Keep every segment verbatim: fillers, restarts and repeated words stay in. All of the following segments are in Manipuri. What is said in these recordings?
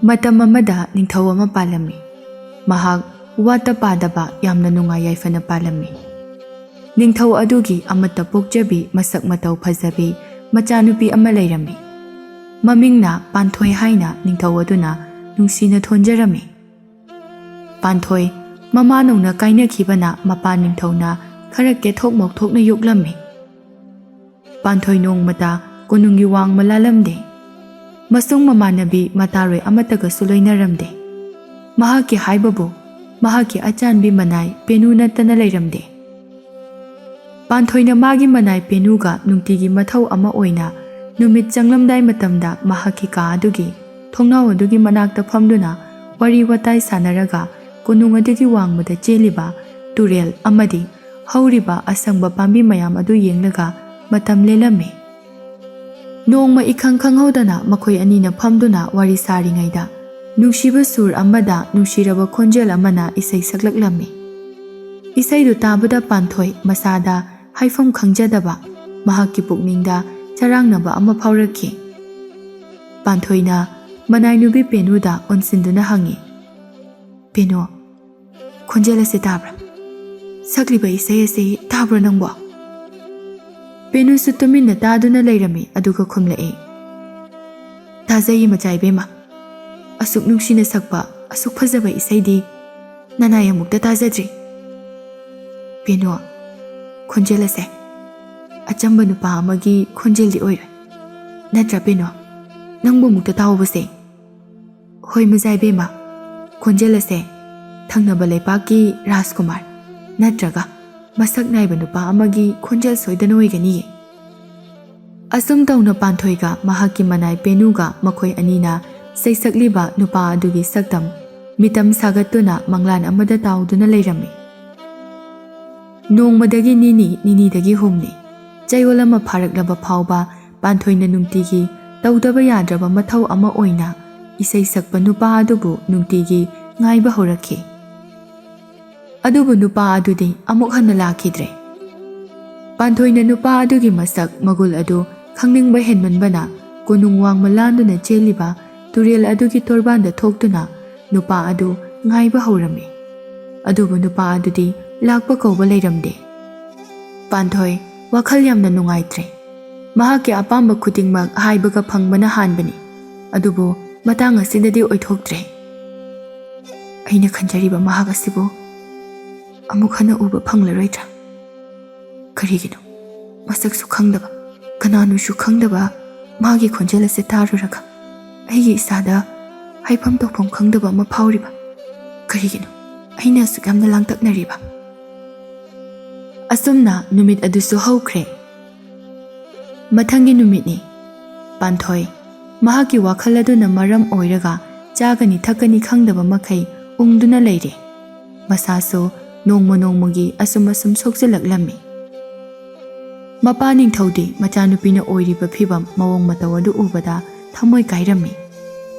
ꯃꯇꯝ ꯑꯃꯗ ꯅꯤꯡꯊꯧ ꯑꯃ ꯄꯥꯜꯂꯝꯃꯤ꯫ ꯃꯍꯥꯛ ꯋꯥꯠꯇ ꯄꯥꯗꯕ ꯌꯥꯝꯅ ꯅꯨꯡꯉꯥꯏ ꯌꯥꯏꯐꯅ ꯄꯥꯜꯂꯝꯃꯤ꯫ ꯅꯤꯡꯊꯧ ꯑꯗꯨꯒꯤ ꯑꯃꯠꯇ ꯄꯣꯛꯆꯕꯤ, ꯃꯁꯛ ꯃꯇꯧ ꯐꯖꯕꯤ ꯃꯆꯥꯅꯨꯄꯤ ꯑꯃ ꯂꯩꯔꯝꯃꯤ꯫ ꯃꯃꯤꯡꯅ ꯄꯥꯟꯊꯣꯏ ꯍꯥꯏꯅ ꯅꯤꯡꯊꯧ ꯑꯗꯨꯅ ꯅꯨꯡꯁꯤꯅ ꯊꯣꯟꯖꯔꯝꯃꯤ꯫ ꯄꯥꯟꯊꯣꯏ ꯃꯃꯥꯅꯧꯅ ꯀꯥꯏꯅꯈꯤꯕꯅ ꯃꯄꯥ ꯅꯤꯡꯊꯧꯅ ꯈꯔ ꯀꯦꯊꯣꯛ ꯃꯧꯊꯣꯛꯅ ꯌꯣꯛꯂꯝꯃꯤ꯫ ꯄꯥꯟꯊꯣꯏ ꯅꯣꯡꯃꯇ ꯀꯣꯅꯨꯡꯒꯤ ꯋꯥꯡꯃ ꯂꯥꯜꯂꯝꯗꯦ꯫ ꯃꯁꯨꯡ ꯃꯃꯥꯟꯅꯕꯤ ꯃꯇꯥꯔꯣꯏ ꯑꯃꯠꯇꯒꯁꯨ ꯂꯣꯏꯅꯔꯝꯗꯦ꯫ ꯃꯍꯥꯛꯀꯤ ꯍꯥꯏꯕꯕꯨ ꯃꯍꯥꯛꯀꯤ ꯑꯆꯥꯟꯕꯤ ꯃꯅꯥꯏ ꯄꯦꯅꯨ ꯅꯠꯇꯅ ꯂꯩꯔꯝꯗꯦ꯫ ꯄꯥꯟꯊꯣꯏꯅ ꯃꯥꯒꯤ ꯃꯅꯥꯏ ꯄꯦꯅꯨꯒ ꯅꯨꯡꯇꯤꯒꯤ ꯃꯊꯧ ꯑꯃ ꯑꯣꯏꯅ ꯅꯨꯃꯤꯠ ꯆꯪꯂꯝꯗꯥꯏ ꯃꯇꯝꯗ ꯃꯍꯥꯛꯀꯤ ꯀꯥ ꯑꯗꯨꯒꯤ ꯊꯣꯡꯅꯥꯎ ꯑꯗꯨꯒꯤ ꯃꯅꯥꯛꯇ ꯐꯝꯗꯨꯅ ꯋꯥꯔꯤ ꯋꯥꯇꯥꯏ ꯁꯥꯟꯅꯔꯒ ꯀꯣꯅꯨꯡ ꯑꯗꯨꯒꯤ ꯋꯥꯡꯃꯗ ꯆꯦꯜꯂꯤꯕ ꯇꯨꯔꯦꯜ ꯑꯃꯗꯤ ꯍꯧꯔꯤꯕ ꯑꯁꯪꯕ ꯄꯥꯝꯕꯤ ꯃꯌꯥꯝ ꯑꯗꯨ ꯌꯦꯡꯂꯒ ꯃꯇꯝ ꯂꯦꯜꯂꯝꯃꯤ꯫ ꯅꯣꯡꯃ ꯏꯈꯪ ꯈꯪꯍꯧꯗꯅ ꯃꯈꯣꯏ ꯑꯅꯤꯅ ꯐꯝꯗꯨꯅ ꯋꯥꯔꯤ ꯁꯥꯔꯤꯉꯩꯗ ꯅꯨꯡꯁꯤꯕ ꯁꯨꯔ ꯑꯃꯗ ꯅꯨꯡꯁꯤꯔꯕ ꯈꯣꯟꯖꯦꯜ ꯑꯃꯅ ꯏꯁꯩ ꯁꯛꯂꯛꯂꯝꯃꯤ꯫ ꯏꯁꯩꯗꯨ ꯇꯥꯕꯗ ꯄꯥꯟꯊꯣꯏ ꯃꯁꯥꯗ ꯍꯥꯏꯐꯝ ꯈꯪꯖꯗꯕ ꯃꯍꯥꯛꯀꯤ ꯄꯨꯛꯅꯤꯡꯗ ꯆꯔꯥꯡꯅꯕ ꯑꯃ ꯐꯥꯎꯔꯛꯈꯤ꯫ ꯄꯥꯟꯊꯣꯏꯅ ꯃꯅꯥꯏꯅꯨꯕꯤ ꯄꯦꯅꯨꯗ ꯑꯣꯟꯁꯤꯟꯗꯨꯅ ꯍꯪꯉꯤ, "ꯄꯦꯅꯨ, ꯈꯣꯟꯖꯦꯜ ꯑꯁꯤ ꯇꯥꯕ꯭ꯔꯥ? ꯁꯛꯂꯤꯕ ꯏꯁꯩ ꯑꯁꯤ ꯇꯥꯕ꯭ꯔꯣ ꯅꯪꯕꯣ?" ꯄꯦꯅꯨꯁꯨ ꯇꯨꯃꯤꯟꯅ ꯇꯥꯗꯨꯅ ꯂꯩꯔꯝꯃꯤ, ꯑꯗꯨꯒ ꯈꯨꯝꯂꯛꯏ, "ꯇꯥꯖꯩ ꯃꯆꯥ ꯏꯕꯦꯝꯃ꯫ ꯑꯁꯨꯛ ꯅꯨꯡꯁꯤꯅ ꯁꯛꯄ, ꯑꯁꯨꯛ ꯐꯖꯕ ꯏꯁꯩꯗꯤ ꯅꯅꯥꯏ ꯑꯃꯨꯛꯇ ꯇꯥꯖꯗ꯭ꯔꯤ꯫ ꯄꯦꯅꯨ, ꯈꯣꯟꯖꯦꯜ ꯑꯁꯦ ꯑꯆꯝꯕ ꯅꯨꯄꯥ ꯑꯃꯒꯤ ꯈꯣꯟꯖꯦꯜꯗꯤ ꯑꯣꯏꯔꯣꯏ꯫ ꯅꯠꯇ꯭ꯔꯥ ꯄꯦꯅꯨ? ꯅꯪꯕꯨ ꯑꯃꯨꯛꯇ ꯇꯥꯍꯧꯕꯁꯦ꯫" "ꯍꯣꯏ ꯃꯆꯥ ꯏꯕꯦꯝꯃ, ꯈꯣꯟꯖꯦꯜ ꯑꯁꯦ ꯊꯪꯅꯕ ꯂꯩꯄꯥꯛꯀꯤ ꯔꯥꯖꯀꯨꯃꯥꯔ ꯅꯠꯇ꯭ꯔꯒ ꯃꯁꯛ ꯅꯥꯏꯕ ꯅꯨꯄꯥ ꯑꯃꯒꯤ ꯈꯣꯟꯖꯦꯜ ꯁꯣꯏꯗꯅ ꯑꯣꯏꯒꯅꯤꯌꯦ꯫" ꯑꯁꯨꯝ ꯇꯧꯅ ꯄꯥꯟꯊꯣꯏꯒ ꯃꯍꯥꯛꯀꯤ ꯃꯅꯥꯏ ꯄꯦꯅꯨꯒ ꯃꯈꯣꯏ ꯑꯅꯤꯅ ꯁꯩꯁꯛꯂꯤꯕ ꯅꯨꯄꯥ ꯑꯗꯨꯒꯤ ꯁꯛꯇꯝ ꯃꯤꯇꯝ ꯁꯥꯒꯠꯇꯨꯅ ꯃꯪꯂꯥꯟ ꯑꯃꯗ ꯇꯥꯎꯗꯨꯅ ꯂꯩꯔꯝꯃꯤ꯫ ꯅꯣꯡꯃꯗꯒꯤ ꯅꯤꯅꯤ, ꯅꯤꯅꯤꯗꯒꯤ ꯍꯨꯝꯅꯤ, ꯆꯌꯣꯜ ꯑꯃ ꯐꯥꯔꯛꯂꯕ ꯐꯥꯎꯕ ꯄꯥꯟꯊꯣꯏꯅ ꯅꯨꯡꯇꯤꯒꯤ ꯇꯧꯗꯕ ꯌꯥꯗ꯭ꯔꯕ ꯃꯊꯧ ꯑꯃ ꯑꯣꯏꯅ ꯏꯁꯩ ꯁꯛꯄ ꯅꯨꯄꯥ ꯑꯗꯨꯕꯨ ꯅꯨꯡꯇꯤꯒꯤ ꯉꯥꯏꯕ ꯍꯧꯔꯛꯈꯤ꯫ ꯑꯗꯨꯕꯨ ꯅꯨꯄꯥ ꯑꯗꯨꯗꯤ ꯑꯃꯨꯛ ꯍꯟꯅ ꯂꯥꯛꯈꯤꯗ꯭ꯔꯦ꯫ ꯄꯥꯟꯊꯣꯏꯅ ꯅꯨꯄꯥ ꯑꯗꯨꯒꯤ ꯃꯁꯛ ꯃꯒꯨꯜ ꯑꯗꯨ ꯈꯪꯅꯤꯡꯕ ꯍꯦꯟꯃꯟꯕꯅ ꯀꯣꯅꯨꯡ ꯋꯥꯡꯃ ꯂꯥꯟꯗꯨꯅ ꯆꯦꯜꯂꯤꯕ ꯇꯨꯔꯦꯜ ꯑꯗꯨꯒꯤ ꯇꯣꯔꯕꯥꯟꯗ ꯊꯣꯛꯇꯨꯅ ꯅꯨꯄꯥ ꯑꯗꯨ ꯉꯥꯏꯕ ꯍꯧꯔꯝꯃꯤ꯫ ꯑꯗꯨꯕꯨ ꯅꯨꯄꯥ ꯑꯗꯨꯗꯤ ꯂꯥꯛꯄ ꯀꯧꯕ ꯂꯩꯔꯝꯗꯦ꯫ ꯄꯥꯟꯊꯣꯏ ꯋꯥꯈꯜ ꯌꯥꯝꯅ ꯅꯨꯡꯉꯥꯏꯇ꯭ꯔꯦ꯫ ꯃꯍꯥꯛꯀꯤ ꯑꯄꯥꯝꯕ ꯈꯨꯗꯤꯡꯃꯛ ꯍꯥꯏꯕꯒ ꯐꯪꯕꯅ ꯍꯥꯟꯕꯅꯤ꯫ ꯑꯗꯨꯕꯨ ꯃꯇꯥꯡ ꯑꯁꯤꯗꯗꯤ ꯑꯣꯏꯊꯣꯛꯇ꯭ꯔꯦ꯫ ꯑꯩꯅ ꯈꯟꯖꯔꯤꯕ ꯃꯍꯥꯛ ꯑꯁꯤꯕꯨ ꯑꯃꯨꯛ ꯍꯟꯅ ꯎꯕ ꯐꯪꯂꯔꯣꯏꯗ꯭ꯔꯥ? ꯀꯔꯤꯒꯤꯅꯣ? ꯃꯁꯛꯁꯨ ꯈꯪꯗꯕ, ꯀꯅꯥꯅꯣꯁꯨ ꯈꯪꯗꯕ ꯃꯥꯒꯤ ꯈꯣꯟꯖꯦꯜ ꯑꯁꯤ ꯇꯥꯔꯨꯔꯒ ꯑꯩꯒꯤ ꯏꯁꯥꯗ ꯍꯥꯏꯐꯝ ꯇꯧꯐꯝ ꯈꯪꯗꯕ ꯑꯃ ꯐꯥꯎꯔꯤꯕ꯫ ꯀꯔꯤꯒꯤꯅꯣ ꯑꯩꯅ ꯑꯁꯨꯛ ꯌꯥꯝꯅ ꯂꯥꯡꯇꯛꯅꯔꯤꯕ? ꯑꯁꯨꯝꯅ ꯅꯨꯃꯤꯠ ꯑꯗꯨꯁꯨ ꯍꯧꯈ꯭ꯔꯦ꯫ ꯃꯊꯪꯒꯤ ꯅꯨꯃꯤꯠꯅꯤ꯫ ꯄꯥꯟꯊꯣꯏ, ꯃꯍꯥꯛꯀꯤ ꯋꯥꯈꯜ ꯑꯗꯨꯅ ꯃꯔꯝ ꯑꯣꯏꯔꯒ ꯆꯥꯒꯅꯤ ꯊꯛꯀꯅꯤ ꯈꯪꯗꯕ ꯃꯈꯩ ꯎꯪꯗꯨꯅ ꯂꯩꯔꯦ꯫ ꯃꯁꯥꯁꯨ ꯅꯣꯡꯃ ꯅꯣꯡꯃꯒꯤ ꯑꯁꯨꯝ ꯑꯁꯨꯝ ꯁꯣꯛꯆꯤꯜꯂꯛꯂꯝꯃꯤ꯫ ꯃꯄꯥ ꯅꯤꯡꯊꯧꯗꯤ ꯃꯆꯥꯅꯨꯄꯤꯅ ꯑꯣꯏꯔꯤꯕ ꯐꯤꯚꯝ ꯃꯑꯣꯡ ꯃꯇꯧ ꯑꯗꯨ ꯎꯕꯗ ꯊꯃꯣꯏ ꯀꯥꯏꯔꯝꯃꯤ꯫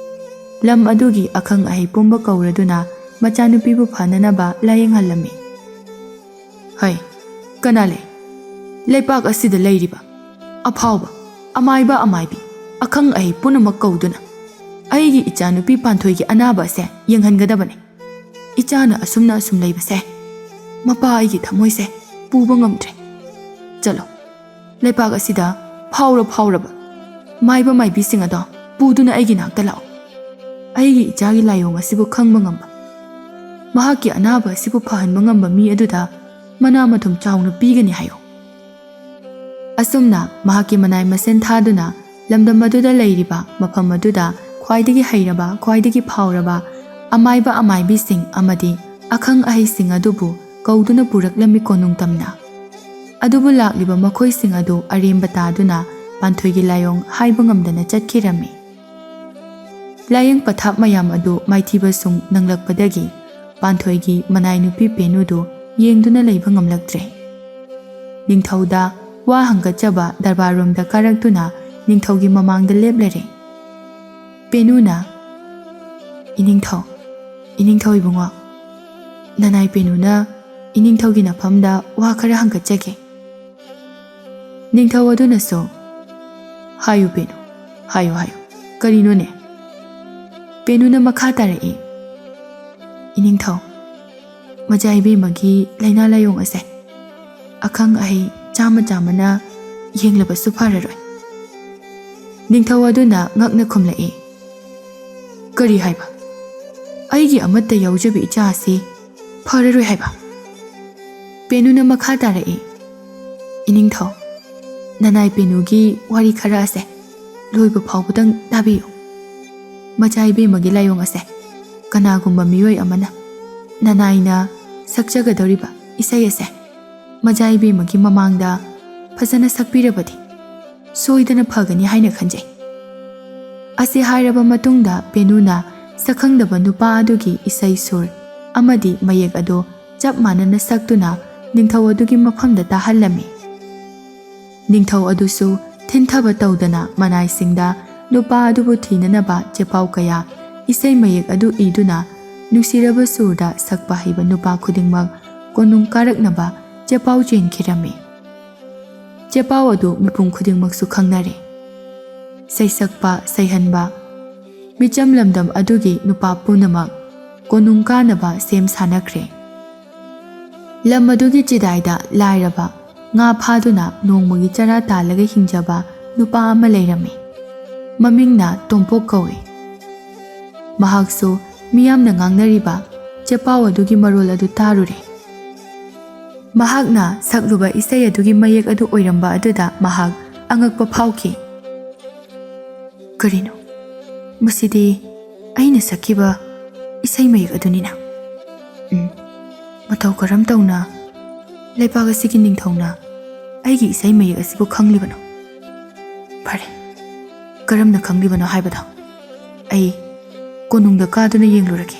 ꯂꯝ ꯑꯗꯨꯒꯤ ꯑꯈꯪ ꯑꯍꯩ ꯄꯨꯝꯕ ꯀꯧꯔꯗꯨꯅ ꯃꯆꯥꯅꯨꯄꯤꯕꯨ ꯐꯅꯅꯕ ꯂꯥꯌꯦꯡꯍꯜꯂꯝꯃꯤ꯫ "ꯍꯩ, ꯀꯅꯥ ꯂꯩ? ꯂꯩꯄꯥꯛ ꯑꯁꯤꯗ ꯂꯩꯔꯤꯕ ꯑꯐꯥꯎꯕ, ꯑꯃꯥꯏꯕ ꯑꯃꯥꯏꯕꯤ, ꯑꯈꯪ ꯑꯍꯩ ꯄꯨꯝꯅꯃꯛ ꯀꯧꯗꯨꯅ ꯑꯩꯒꯤ ꯏꯆꯥꯅꯨꯄꯤ ꯄꯥꯟꯊꯣꯏꯒꯤ ꯑꯅꯥꯕ ꯑꯁꯦ ꯌꯦꯡꯍꯟꯒꯗꯕꯅꯤ꯫ ꯏꯆꯥꯅ ꯑꯁꯨꯝꯅ ꯑꯁꯨꯝ ꯂꯩꯕꯁꯦ ꯃꯄꯥ ꯑꯩꯒꯤ ꯊꯃꯣꯏꯁꯦ ꯄꯨꯕ ꯉꯝꯗ꯭ꯔꯦ꯫ ꯆꯠꯂꯣ, ꯂꯩꯄꯥꯛ ꯑꯁꯤꯗ ꯐꯥꯎꯔ ꯐꯥꯎꯔꯕ ꯃꯥꯏꯕ ꯃꯥꯏꯕꯤꯁꯤꯡ ꯑꯗꯣ ꯄꯨꯗꯨꯅ ꯑꯩꯒꯤ ꯅꯥꯛꯇ ꯂꯥꯛꯑꯣ꯫ ꯑꯩꯒꯤ ꯏꯆꯥꯒꯤ ꯂꯥꯏꯑꯣꯡ ꯑꯁꯤꯕꯨ ꯈꯪꯕ ꯉꯝꯕ, ꯃꯍꯥꯛꯀꯤ ꯑꯅꯥꯕ ꯑꯁꯤꯕꯨ ꯐꯍꯟꯕ ꯉꯝꯕ ꯃꯤ ꯑꯗꯨꯗ ꯃꯅꯥ ꯃꯊꯨꯝ ꯆꯥꯎꯅ ꯄꯤꯒꯅꯤ ꯍꯥꯏꯌꯨ꯫" ꯑꯁꯨꯝꯅ ꯃꯍꯥꯛꯀꯤ ꯃꯅꯥꯏ ꯃꯁꯤꯟ ꯊꯥꯗꯨꯅ ꯂꯝꯗꯝ ꯑꯗꯨꯗ ꯂꯩꯔꯤꯕ, ꯃꯐꯝ ꯑꯗꯨꯗ ꯈ꯭ꯋꯥꯏꯗꯒꯤ ꯍꯩꯔꯕ, ꯈ꯭ꯋꯥꯏꯗꯒꯤ ꯐꯥꯎꯔꯕ ꯑꯃꯥꯏꯕ ꯑꯃꯥꯏꯕꯤꯁꯤꯡ ꯑꯃꯗꯤ ꯑꯈꯪ ꯑꯍꯩꯁꯤꯡ ꯑꯗꯨꯕꯨ ꯀꯧꯗꯨꯅ ꯄꯨꯔꯛꯂꯝꯃꯤ ꯀꯣꯅꯨꯡ ꯇꯝꯅ꯫ ꯑꯗꯨꯕꯨ ꯂꯥꯛꯂꯤꯕ ꯃꯈꯣꯏꯁꯤꯡ ꯑꯗꯨ ꯑꯔꯦꯝꯕ ꯇꯥꯗꯨꯅ ꯄꯥꯟꯊꯣꯏꯒꯤ ꯂꯥꯏꯑꯣꯡ ꯍꯥꯏꯕ ꯉꯝꯗꯅ ꯆꯠꯈꯤꯔꯝꯃꯤ꯫ ꯂꯥꯏꯌꯦꯡ ꯄꯊꯥꯞ ꯃꯌꯥꯝ ꯑꯗꯨ ꯃꯥꯏꯊꯤꯕ ꯁꯨꯡ ꯅꯪꯂꯛꯄꯗꯒꯤ ꯄꯥꯟꯊꯣꯏꯒꯤ ꯃꯅꯥꯏ ꯅꯨꯄꯤ ꯄꯦꯅꯨꯗꯨ ꯌꯦꯡꯗꯨꯅ ꯂꯩꯕ ꯉꯝꯂꯛꯇ꯭ꯔꯦ꯫ ꯅꯤꯡꯊꯧꯗ ꯋꯥ ꯍꯪꯒꯠꯆꯕ ꯗꯔꯕꯥꯔꯔꯣꯝꯗ ꯀꯥꯔꯛꯇꯨꯅ ꯅꯤꯡꯊꯧꯒꯤ ꯃꯃꯥꯡꯗ ꯂꯦꯞꯂꯔꯦ꯫ ꯄꯦꯅꯨꯅ, "ꯏꯅꯤꯡꯊꯧ, ꯏꯅꯤꯡꯊꯧ ꯏꯕꯨꯡꯉꯣ, ꯅꯅꯥꯏ ꯄꯦꯅꯨꯅ ꯏꯅꯤꯡꯊꯧꯒꯤ ꯅꯐꯝꯗ ꯋꯥ ꯈꯔ ꯍꯪꯒꯠꯆꯒꯦ꯫" ꯅꯤꯡꯊꯧ ꯑꯗꯨꯅꯁꯨ, "ꯍꯥꯏꯌꯨ ꯄꯦꯅꯨ, ꯍꯥꯏꯌꯨ, ꯍꯥꯏꯌꯨ, ꯀꯔꯤꯅꯣꯅꯦ?" ꯄꯦꯅꯨꯅ ꯃꯈꯥ ꯇꯥꯔꯛꯏ, "ꯏꯅꯤꯡꯊꯧ, ꯃꯖꯥ ꯏꯕꯦꯝꯃꯒꯤ ꯂꯥꯏꯅꯥ ꯂꯥꯏꯌꯣꯡ ꯑꯁꯦ ꯑꯈꯪ ꯑꯍꯩ ꯆꯥꯝꯃ ꯆꯥꯝꯃꯅ ꯌꯦꯡꯂꯕꯁꯨ ꯐꯔꯔꯣꯏ꯫" ꯅꯤꯡꯊꯧ ꯑꯗꯨꯅ ꯉꯛꯅ ꯈꯨꯝꯂꯛꯏ, "ꯀꯔꯤ ꯍꯥꯏꯕ? ꯑꯩꯒꯤ ꯑꯃꯠꯇ ꯌꯥꯎꯖꯕ ꯏꯆꯥ ꯑꯁꯤ ꯐꯔꯔꯣꯏ ꯍꯥꯏꯕ?" ꯄꯦꯅꯨꯅ ꯃꯈꯥ ꯇꯥꯔꯛꯏ, "ꯏꯅꯤꯡꯊꯧ, ꯅꯅꯥꯏ ꯄꯦꯅꯨꯒꯤ ꯋꯥꯔꯤ ꯈꯔ ꯑꯁꯦ ꯂꯣꯏꯕ ꯐꯥꯎꯕꯗꯪ ꯇꯥꯕꯤꯌꯨ꯫ ꯃꯆꯥ ꯏꯕꯦꯝꯃꯒꯤ ꯂꯥꯏꯑꯣꯡ ꯑꯁꯦ ꯀꯅꯥꯒꯨꯝꯕ ꯃꯤꯑꯣꯏ ꯑꯃꯅ ꯅꯅꯥꯏꯅ ꯁꯛꯆꯒꯗꯧꯔꯤꯕ ꯏꯁꯩ ꯑꯁꯦ ꯃꯆꯥ ꯏꯕꯦꯝꯃꯒꯤ ꯃꯃꯥꯡꯗ ꯐꯖꯅ ꯁꯛꯄꯤꯔꯕꯗꯤ ꯁꯣꯏꯗꯅ ꯐꯒꯅꯤ ꯍꯥꯏꯅ ꯈꯟꯖꯩ꯫" ꯑꯁꯤ ꯍꯥꯏꯔꯕ ꯃꯇꯨꯡꯗ ꯄꯦꯅꯨꯅ ꯁꯛꯈꯪꯗꯕ ꯅꯨꯄꯥ ꯑꯗꯨꯒꯤ ꯏꯁꯩ ꯁꯨꯔ ꯑꯃꯗꯤ ꯃꯌꯦꯛ ꯑꯗꯨ ꯆꯞ ꯃꯥꯟꯅꯅ ꯁꯛꯇꯨꯅ ꯅꯤꯡꯊꯧ ꯑꯗꯨꯒꯤ ꯃꯐꯝꯗ ꯇꯥꯍꯜꯂꯝꯃꯤ꯫ ꯅꯤꯡꯊꯧ ꯑꯗꯨꯁꯨ ꯊꯤꯟꯊꯕ ꯇꯧꯗꯅ ꯃꯅꯥꯏꯁꯤꯡꯗ ꯅꯨꯄꯥ ꯑꯗꯨꯕꯨ ꯊꯤꯅꯅꯕ ꯆꯦꯄꯥꯎ ꯀꯌꯥ ꯏꯁꯩ ꯃꯌꯦꯛ ꯑꯗꯨ ꯏꯗꯨꯅ ꯅꯨꯡꯁꯤꯔꯕ ꯁꯨꯔꯗ ꯁꯛꯄ ꯍꯩꯕ ꯅꯨꯄꯥ ꯈꯨꯗꯤꯡꯃꯛ ꯀꯣꯅꯨꯡ ꯀꯥꯔꯛꯅꯕ ꯆꯦꯄꯥꯎ ꯆꯦꯟꯈꯤꯔꯝꯃꯤ꯫ ꯆꯦꯄꯥꯎ ꯑꯗꯨ ꯃꯤꯄꯨꯝ ꯈꯨꯗꯤꯡꯃꯛꯁꯨ ꯈꯪꯅꯔꯦ꯫ ꯁꯩꯁꯛꯄ, ꯁꯩꯍꯟꯕ, ꯃꯤꯆꯝ ꯂꯝꯗꯝ ꯑꯗꯨꯒꯤ ꯅꯨꯄꯥ ꯄꯨꯝꯅꯃꯛ ꯀꯣꯅꯨꯡ ꯀꯥꯅꯕ ꯁꯦꯝ ꯁꯥꯅꯈ꯭ꯔꯦ꯫ ꯂꯝ ꯑꯗꯨꯒꯤ ꯆꯤꯗꯥꯏꯗ ꯂꯥꯏꯔꯕ, ꯉꯥ ꯐꯥꯗꯨꯅ ꯅꯣꯡꯃꯒꯤ ꯆꯔꯥ ꯇꯥꯜꯂꯒ ꯍꯤꯡꯖꯕ ꯅꯨꯄꯥ ꯑꯃ ꯂꯩꯔꯝꯃꯤ꯫ ꯃꯃꯤꯡꯅ ꯇꯣꯝꯄꯣꯛ ꯀꯧꯏ꯫ ꯃꯍꯥꯛꯁꯨ ꯃꯤꯌꯥꯝꯅ ꯉꯥꯡꯅꯔꯤꯕ ꯆꯦꯄꯥꯎ ꯑꯗꯨꯒꯤ ꯃꯔꯣꯜ ꯑꯗꯨ ꯇꯥꯔꯨꯔꯦ꯫ ꯃꯍꯥꯛꯅ ꯁꯛꯂꯨꯕ ꯏꯁꯩ ꯑꯗꯨꯒꯤ ꯃꯌꯦꯛ ꯑꯗꯨ ꯑꯣꯏꯔꯝꯕ ꯑꯗꯨꯗ ꯃꯍꯥꯛ ꯑꯉꯛꯄ ꯐꯥꯎꯈꯤ꯫ "ꯀꯔꯤꯅꯣ? ꯃꯁꯤꯗꯤ ꯑꯩꯅ ꯁꯛꯈꯤꯕ ꯏꯁꯩ ꯃꯌꯦꯛ ꯑꯗꯨꯅꯤꯅ꯫ ꯎꯝ, ꯃꯇꯧ ꯀꯔꯝ ꯇꯧꯅ ꯂꯩꯕꯥꯛ ꯑꯁꯤꯒꯤ ꯅꯤꯡꯊꯧꯅ ꯑꯩꯒꯤ ꯏꯁꯩ ꯃꯌꯦꯛ ꯑꯁꯤꯕꯨ ꯈꯪꯂꯤꯕꯅꯣ? ꯐꯔꯦ, ꯀꯔꯝꯅ ꯈꯪꯂꯤꯕꯅꯣ ꯍꯥꯏꯕꯗꯣ ꯑꯩ ꯀꯣꯅꯨꯡꯗ ꯀꯥꯗꯨꯅ ꯌꯦꯡꯂꯨꯔꯒꯦ꯫"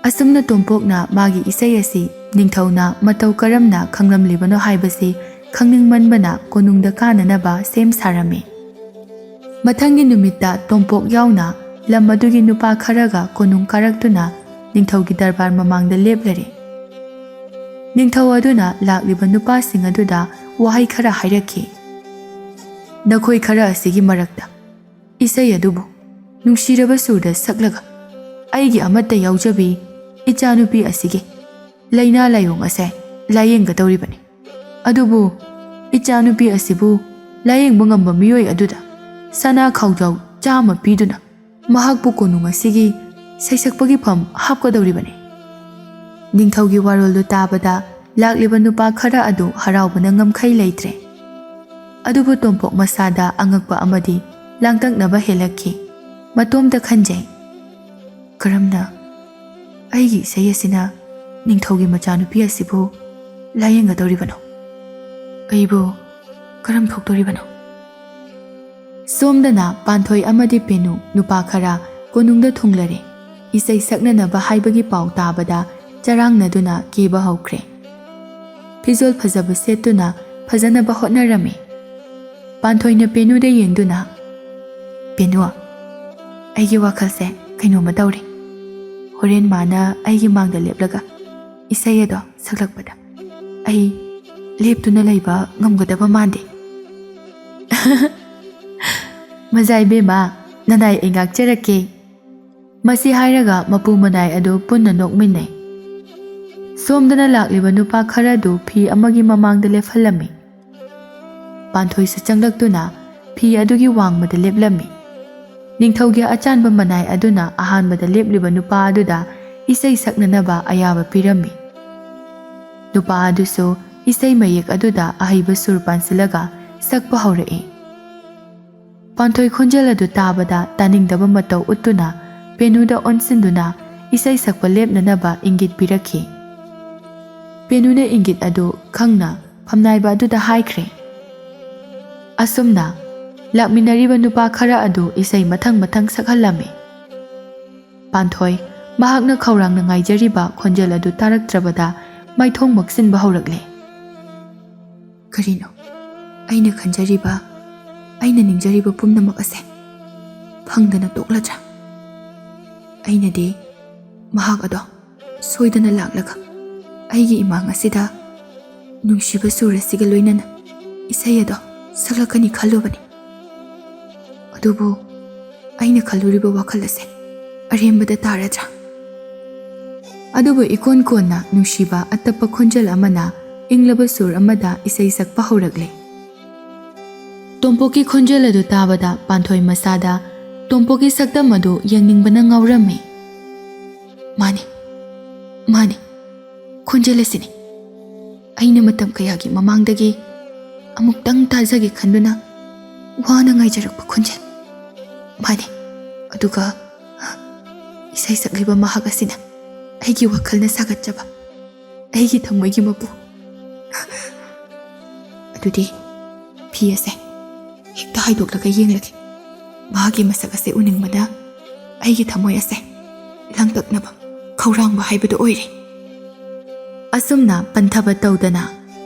ꯑꯁꯨꯝꯅ ꯇꯣꯝꯄꯣꯛꯅ ꯃꯥꯒꯤ ꯏꯁꯩ ꯑꯁꯤ ꯅꯤꯡꯊꯧꯅ ꯃꯇꯧ ꯀꯔꯝꯅ ꯈꯪꯂꯝꯂꯤꯕꯅꯣ ꯍꯥꯏꯕꯁꯤ ꯈꯪꯅꯤꯡꯃꯟꯕꯅ ꯀꯣꯅꯨꯡꯗ ꯀꯥꯅꯅꯕ ꯁꯦꯝ ꯁꯥꯔꯝꯃꯤ꯫ ꯃꯊꯪꯒꯤ ꯅꯨꯃꯤꯠꯇ ꯇꯣꯝꯄꯣꯛ ꯌꯥꯎꯅ ꯂꯝ ꯑꯗꯨꯒꯤ ꯅꯨꯄꯥ ꯈꯔꯒ ꯀꯣꯅꯨꯡ ꯀꯥꯔꯛꯇꯨꯅ ꯅꯤꯡꯊꯧꯒꯤ ꯗꯔꯕꯥꯔ ꯃꯃꯥꯡꯗ ꯂꯦꯞꯂꯔꯦ꯫ ꯅꯤꯡꯊꯧ ꯑꯗꯨꯅ ꯂꯥꯛꯂꯤꯕ ꯅꯨꯄꯥꯁꯤꯡ ꯑꯗꯨꯗ ꯋꯥꯍꯩ ꯈꯔ ꯍꯥꯏꯔꯛꯈꯤ꯫ "ꯅꯈꯣꯏ ꯈꯔ ꯑꯁꯤꯒꯤ ꯃꯔꯛꯇ ꯏꯁꯩ ꯑꯗꯨꯕꯨ ꯅꯨꯡꯁꯤꯔꯕ ꯁꯨꯔꯗ ꯁꯛꯂꯒ ꯑꯩꯒꯤ ꯑꯃꯠꯇ ꯌꯥꯎꯖꯕꯤ ꯏꯆꯥꯅꯨꯄꯤ ꯑꯁꯤꯒꯤ ꯂꯥꯏꯅꯥ ꯂꯥꯏꯑꯣꯡ ꯑꯁꯦ ꯂꯥꯌꯦꯡꯒꯗꯧꯔꯤꯕꯅꯤ꯫ ꯑꯗꯨꯕꯨ ꯏꯆꯥꯅꯨꯄꯤ ꯑꯁꯤꯕꯨ ꯂꯥꯌꯦꯡꯕ ꯉꯝꯕ ꯃꯤꯑꯣꯏ ꯑꯗꯨꯗ ꯁꯅꯥ ꯈꯥꯎꯖꯥꯎ ꯆꯥꯝꯃ ꯄꯤꯗꯨꯅ ꯃꯍꯥꯛꯄꯨ ꯀꯣꯅꯨꯡ ꯑꯁꯤꯒꯤ ꯁꯩꯁꯛꯄꯒꯤ ꯐꯝ ꯍꯥꯞꯀꯗꯧꯔꯤꯕꯅꯤ꯫ ꯅꯤꯡꯊꯧꯒꯤ ꯋꯥꯔꯣꯜꯗꯨ ꯇꯥꯕꯗ ꯂꯥꯛꯂꯤꯕ ꯅꯨꯄꯥ ꯈꯔ ꯑꯗꯨ ꯍꯔꯥꯎꯕꯅ ꯉꯝꯈꯩ ꯂꯩꯇ꯭ꯔꯦ꯫ ꯑꯗꯨꯕꯨ ꯇꯣꯝꯄꯣꯛ ꯃꯁꯥꯗ ꯑꯉꯛꯄ ꯑꯃꯗꯤ ꯂꯥꯡꯇꯛꯅꯕ ꯍꯦꯜꯂꯛꯈꯤ꯫ ꯃꯇꯣꯝꯇ ꯈꯟꯖꯩ, "ꯀꯔꯝꯅ ꯑꯩꯒꯤ ꯏꯁꯩ ꯑꯁꯤꯅ ꯅꯤꯡꯊꯧꯒꯤ ꯃꯆꯥꯅꯨꯄꯤ ꯑꯁꯤꯕꯨ ꯂꯥꯌꯦꯡꯒꯗꯧꯔꯤꯕꯅꯣ? ꯑꯩꯕꯨ ꯀꯔꯝ ꯊꯣꯛꯇꯣꯔꯤꯕꯅꯣ?" ꯁꯣꯝꯗꯅ ꯄꯥꯟꯊꯣꯏ ꯑꯃꯗꯤ ꯄꯦꯅꯨ ꯅꯨꯄꯥ ꯈꯔ ꯀꯣꯅꯨꯡꯗ ꯊꯨꯡꯂꯔꯦ꯫ ꯏꯁꯩ ꯁꯛꯅꯅꯕ ꯍꯥꯏꯕꯒꯤ ꯄꯥꯎ ꯇꯥꯕꯗ ꯆꯔꯥꯡꯅꯗꯨꯅ ꯀꯦꯕ ꯍꯧꯈ꯭ꯔꯦ꯫ ꯐꯤꯖꯣꯜ ꯐꯖꯕ ꯁꯦꯠꯇꯨꯅ ꯐꯖꯅꯕ ꯍꯣꯠꯅꯔꯝꯃꯤ꯫ ꯄꯥꯟꯊꯣꯏꯅ ꯄꯦꯅꯨꯗ ꯌꯦꯡꯗꯨꯅ, "ꯄꯦꯅꯨ, ꯑꯩꯒꯤ ꯋꯥꯈꯜꯁꯦ ꯀꯩꯅꯣꯝꯃ ꯇꯧꯔꯦ꯫ ꯍꯣꯔꯦꯟ ꯃꯥꯅ ꯑꯩꯒꯤ ꯃꯥꯡꯗ ꯂꯦꯞꯂꯒ ꯏꯁꯩ ꯑꯗꯣ ꯁꯛꯂꯛꯄꯗ ꯑꯩ ꯂꯦꯞꯇꯨꯅ ꯂꯩꯕ ꯉꯝꯒꯗꯕ ꯃꯥꯟꯗꯦ꯫" "ꯃꯖꯥ ꯏꯕꯦꯝꯃ, ꯅꯅꯥꯏ ꯑꯩ ꯉꯥꯛꯆꯔꯛꯀꯦ꯫" ꯃꯁꯤ ꯍꯥꯏꯔꯒ ꯃꯄꯨ ꯃꯅꯥꯏ ꯑꯗꯨ ꯄꯨꯟꯅ ꯅꯣꯛꯃꯤꯟꯅꯩ꯫ ꯁꯣꯝꯗꯅ ꯂꯥꯛꯂꯤꯕ ꯅꯨꯄꯥ ꯈꯔꯗꯨ ꯐꯤ ꯑꯃꯒꯤ ꯃꯃꯥꯡꯗ ꯂꯦꯞꯍꯜꯂꯝꯃꯤ꯫ ꯄꯥꯟꯊꯣꯏꯁꯨ ꯆꯪꯂꯛꯇꯨꯅ ꯐꯤ ꯑꯗꯨꯒꯤ ꯋꯥꯡꯃꯗ ꯂꯦꯞꯂꯝꯃꯤ꯫ ꯅꯤꯡꯊꯧꯒꯤ ꯑꯆꯥꯟꯕ ꯃꯅꯥꯏ ꯑꯗꯨꯅ ꯑꯍꯥꯟꯕꯗ ꯂꯦꯞꯂꯤꯕ ꯅꯨꯄꯥ ꯑꯗꯨꯗ ꯏꯁꯩ ꯁꯛꯅꯅꯕ ꯑꯌꯥꯕ ꯄꯤꯔꯝꯃꯤ꯫ ꯅꯨꯄꯥ ꯑꯗꯨꯁꯨ ꯏꯁꯩ ꯃꯌꯦꯛ ꯑꯗꯨꯗ ꯑꯍꯩꯕ ꯁꯨꯔ ꯄꯥꯟꯁꯤꯜꯂꯒ ꯁꯛꯄ ꯍꯧꯔꯛꯏ꯫ ꯄꯥꯟꯊꯣꯏ ꯈꯣꯟꯖꯦꯜ ꯑꯗꯨ ꯇꯥꯕꯗ ꯇꯥꯅꯤꯡꯗꯕ ꯃꯇꯧ ꯎꯠꯇꯨꯅ ꯄꯦꯅꯨꯗ ꯑꯣꯟꯁꯤꯟꯗꯨꯅ ꯏꯁꯩ ꯁꯛꯄ ꯂꯦꯞꯅꯅꯕ ꯏꯪꯒꯤꯠ ꯄꯤꯔꯛꯈꯤ꯫ ꯄꯦꯅꯨꯅ ꯏꯪꯒꯤꯠ ꯑꯗꯨ ꯈꯪꯅ ꯐꯝꯅꯥꯏꯕ ꯑꯗꯨꯗ ꯍꯥꯏꯈ꯭ꯔꯦ꯫ ꯑꯁꯨꯝꯅ ꯂꯥꯛꯃꯤꯟꯅꯔꯤꯕ ꯅꯨꯄꯥ ꯈꯔ ꯑꯗꯨ ꯏꯁꯩ ꯃꯊꯪ ꯃꯊꯪ ꯁꯛꯍꯜꯂꯝꯃꯤ꯫ ꯄꯥꯟꯊꯣꯏ ꯃꯍꯥꯛꯅ ꯈꯧꯔꯥꯡꯅ ꯉꯥꯏꯖꯔꯤꯕ ꯈꯣꯟꯖꯦꯜ ꯑꯗꯨ ꯇꯥꯔꯛꯇ꯭ꯔꯕꯗ ꯃꯥꯏꯊꯣꯡ ꯃꯛꯁꯤꯟꯕ ꯍꯧꯔꯛꯂꯦ꯫ "ꯀꯔꯤꯅꯣ? ꯑꯩꯅ ꯈꯟꯖꯔꯤꯕ, ꯑꯩꯅ ꯅꯤꯡꯖꯔꯤꯕ ꯄꯨꯝꯅꯃꯛ ꯑꯁꯦ ꯐꯪꯗꯅ ꯇꯣꯛꯂꯗ꯭ꯔꯥ? ꯑꯩꯅꯗꯤ ꯃꯍꯥꯛ ꯑꯗꯣ ꯁꯣꯏꯗꯅ ꯂꯥꯛꯂꯒ ꯑꯩꯒꯤ ꯏꯃꯥꯡ ꯑꯁꯤꯗ ꯅꯨꯡꯁꯤꯕ ꯁꯨꯔ ꯑꯁꯤꯒ ꯂꯣꯏꯅꯅ ꯏꯁꯩ ꯑꯗꯣ ꯁꯛꯂꯛꯀꯅꯤ ꯈꯜꯂꯨꯕꯅꯤ꯫ ꯑꯗꯨꯕꯨ ꯑꯩꯅ ꯈꯜꯂꯨꯔꯤꯕ ꯋꯥꯈꯜ ꯑꯁꯦ ꯑꯔꯦꯝꯕꯗ ꯇꯥꯔꯗ꯭ꯔꯥ? ꯑꯗꯨꯕꯨ ꯏꯀꯣꯟ ꯀꯣꯟꯅ ꯅꯨꯡꯁꯤꯕ ꯑꯇꯞꯄ ꯈꯣꯟꯖꯦꯜ ꯑꯃꯅ ꯏꯪꯂꯕ ꯁꯨꯔ ꯑꯃꯗ ꯏꯁꯩ ꯁꯛꯄ ꯍꯧꯔꯛꯂꯦ꯫ ꯇꯣꯝꯄꯣꯛꯀꯤ ꯈꯣꯟꯖꯦꯜ ꯑꯗꯨ ꯇꯥꯕꯗ ꯄꯥꯟꯊꯣꯏ ꯃꯁꯥꯗ ꯇꯣꯝꯄꯣꯛꯀꯤ ꯁꯛꯇꯝ ꯑꯗꯨ ꯌꯦꯡꯅꯤꯡꯕꯅ ꯉꯥꯎꯔꯝꯃꯤ꯫ "ꯃꯥꯅꯤ, ꯃꯥꯅꯤ, ꯈꯣꯟꯖꯦꯜ ꯑꯁꯤꯅꯤ꯫ ꯑꯩꯅ ꯃꯇꯝ ꯀꯌꯥꯒꯤ ꯃꯃꯥꯡꯗꯒꯤ ꯑꯃꯨꯛꯇꯪ ꯇꯥꯖꯒꯦ ꯈꯟꯗꯨꯅ ꯋꯥꯅ ꯉꯥꯏꯖꯔꯛꯄ ꯈꯣꯟꯖꯦꯜ꯫ ꯃꯥꯅꯤ, ꯑꯗꯨꯒ ꯏꯁꯩ ꯁꯛꯂꯤꯕ ꯃꯍꯥꯛ ꯑꯁꯤꯅ ꯑꯩꯒꯤ ꯋꯥꯈꯜꯅ ꯁꯥꯒꯠꯆꯕ, ꯑꯩꯒꯤ ꯊꯃꯣꯏꯒꯤ ꯃꯄꯨ꯫" ꯑꯗꯨꯗꯤ ꯐꯤ ꯑꯁꯦ ꯍꯦꯛꯇ ꯍꯥꯏꯗꯣꯛꯂꯒ ꯌꯦꯡꯂꯒꯦ꯫ ꯃꯍꯥꯛꯀꯤ ꯃꯁꯛ ꯑꯁꯦ ꯎꯅꯤꯡꯕꯗ ꯑꯩꯒꯤ ꯊꯃꯣꯏ ꯑꯁꯦ ꯂꯥꯡꯇꯛꯅꯕ, ꯈꯧꯔꯥꯡꯕ ꯍꯥꯏꯕꯗꯨ ꯑꯣꯏꯔꯦ꯫ ꯑꯁꯨꯝꯅ ꯄꯟꯊꯕ ꯇꯧꯗꯅ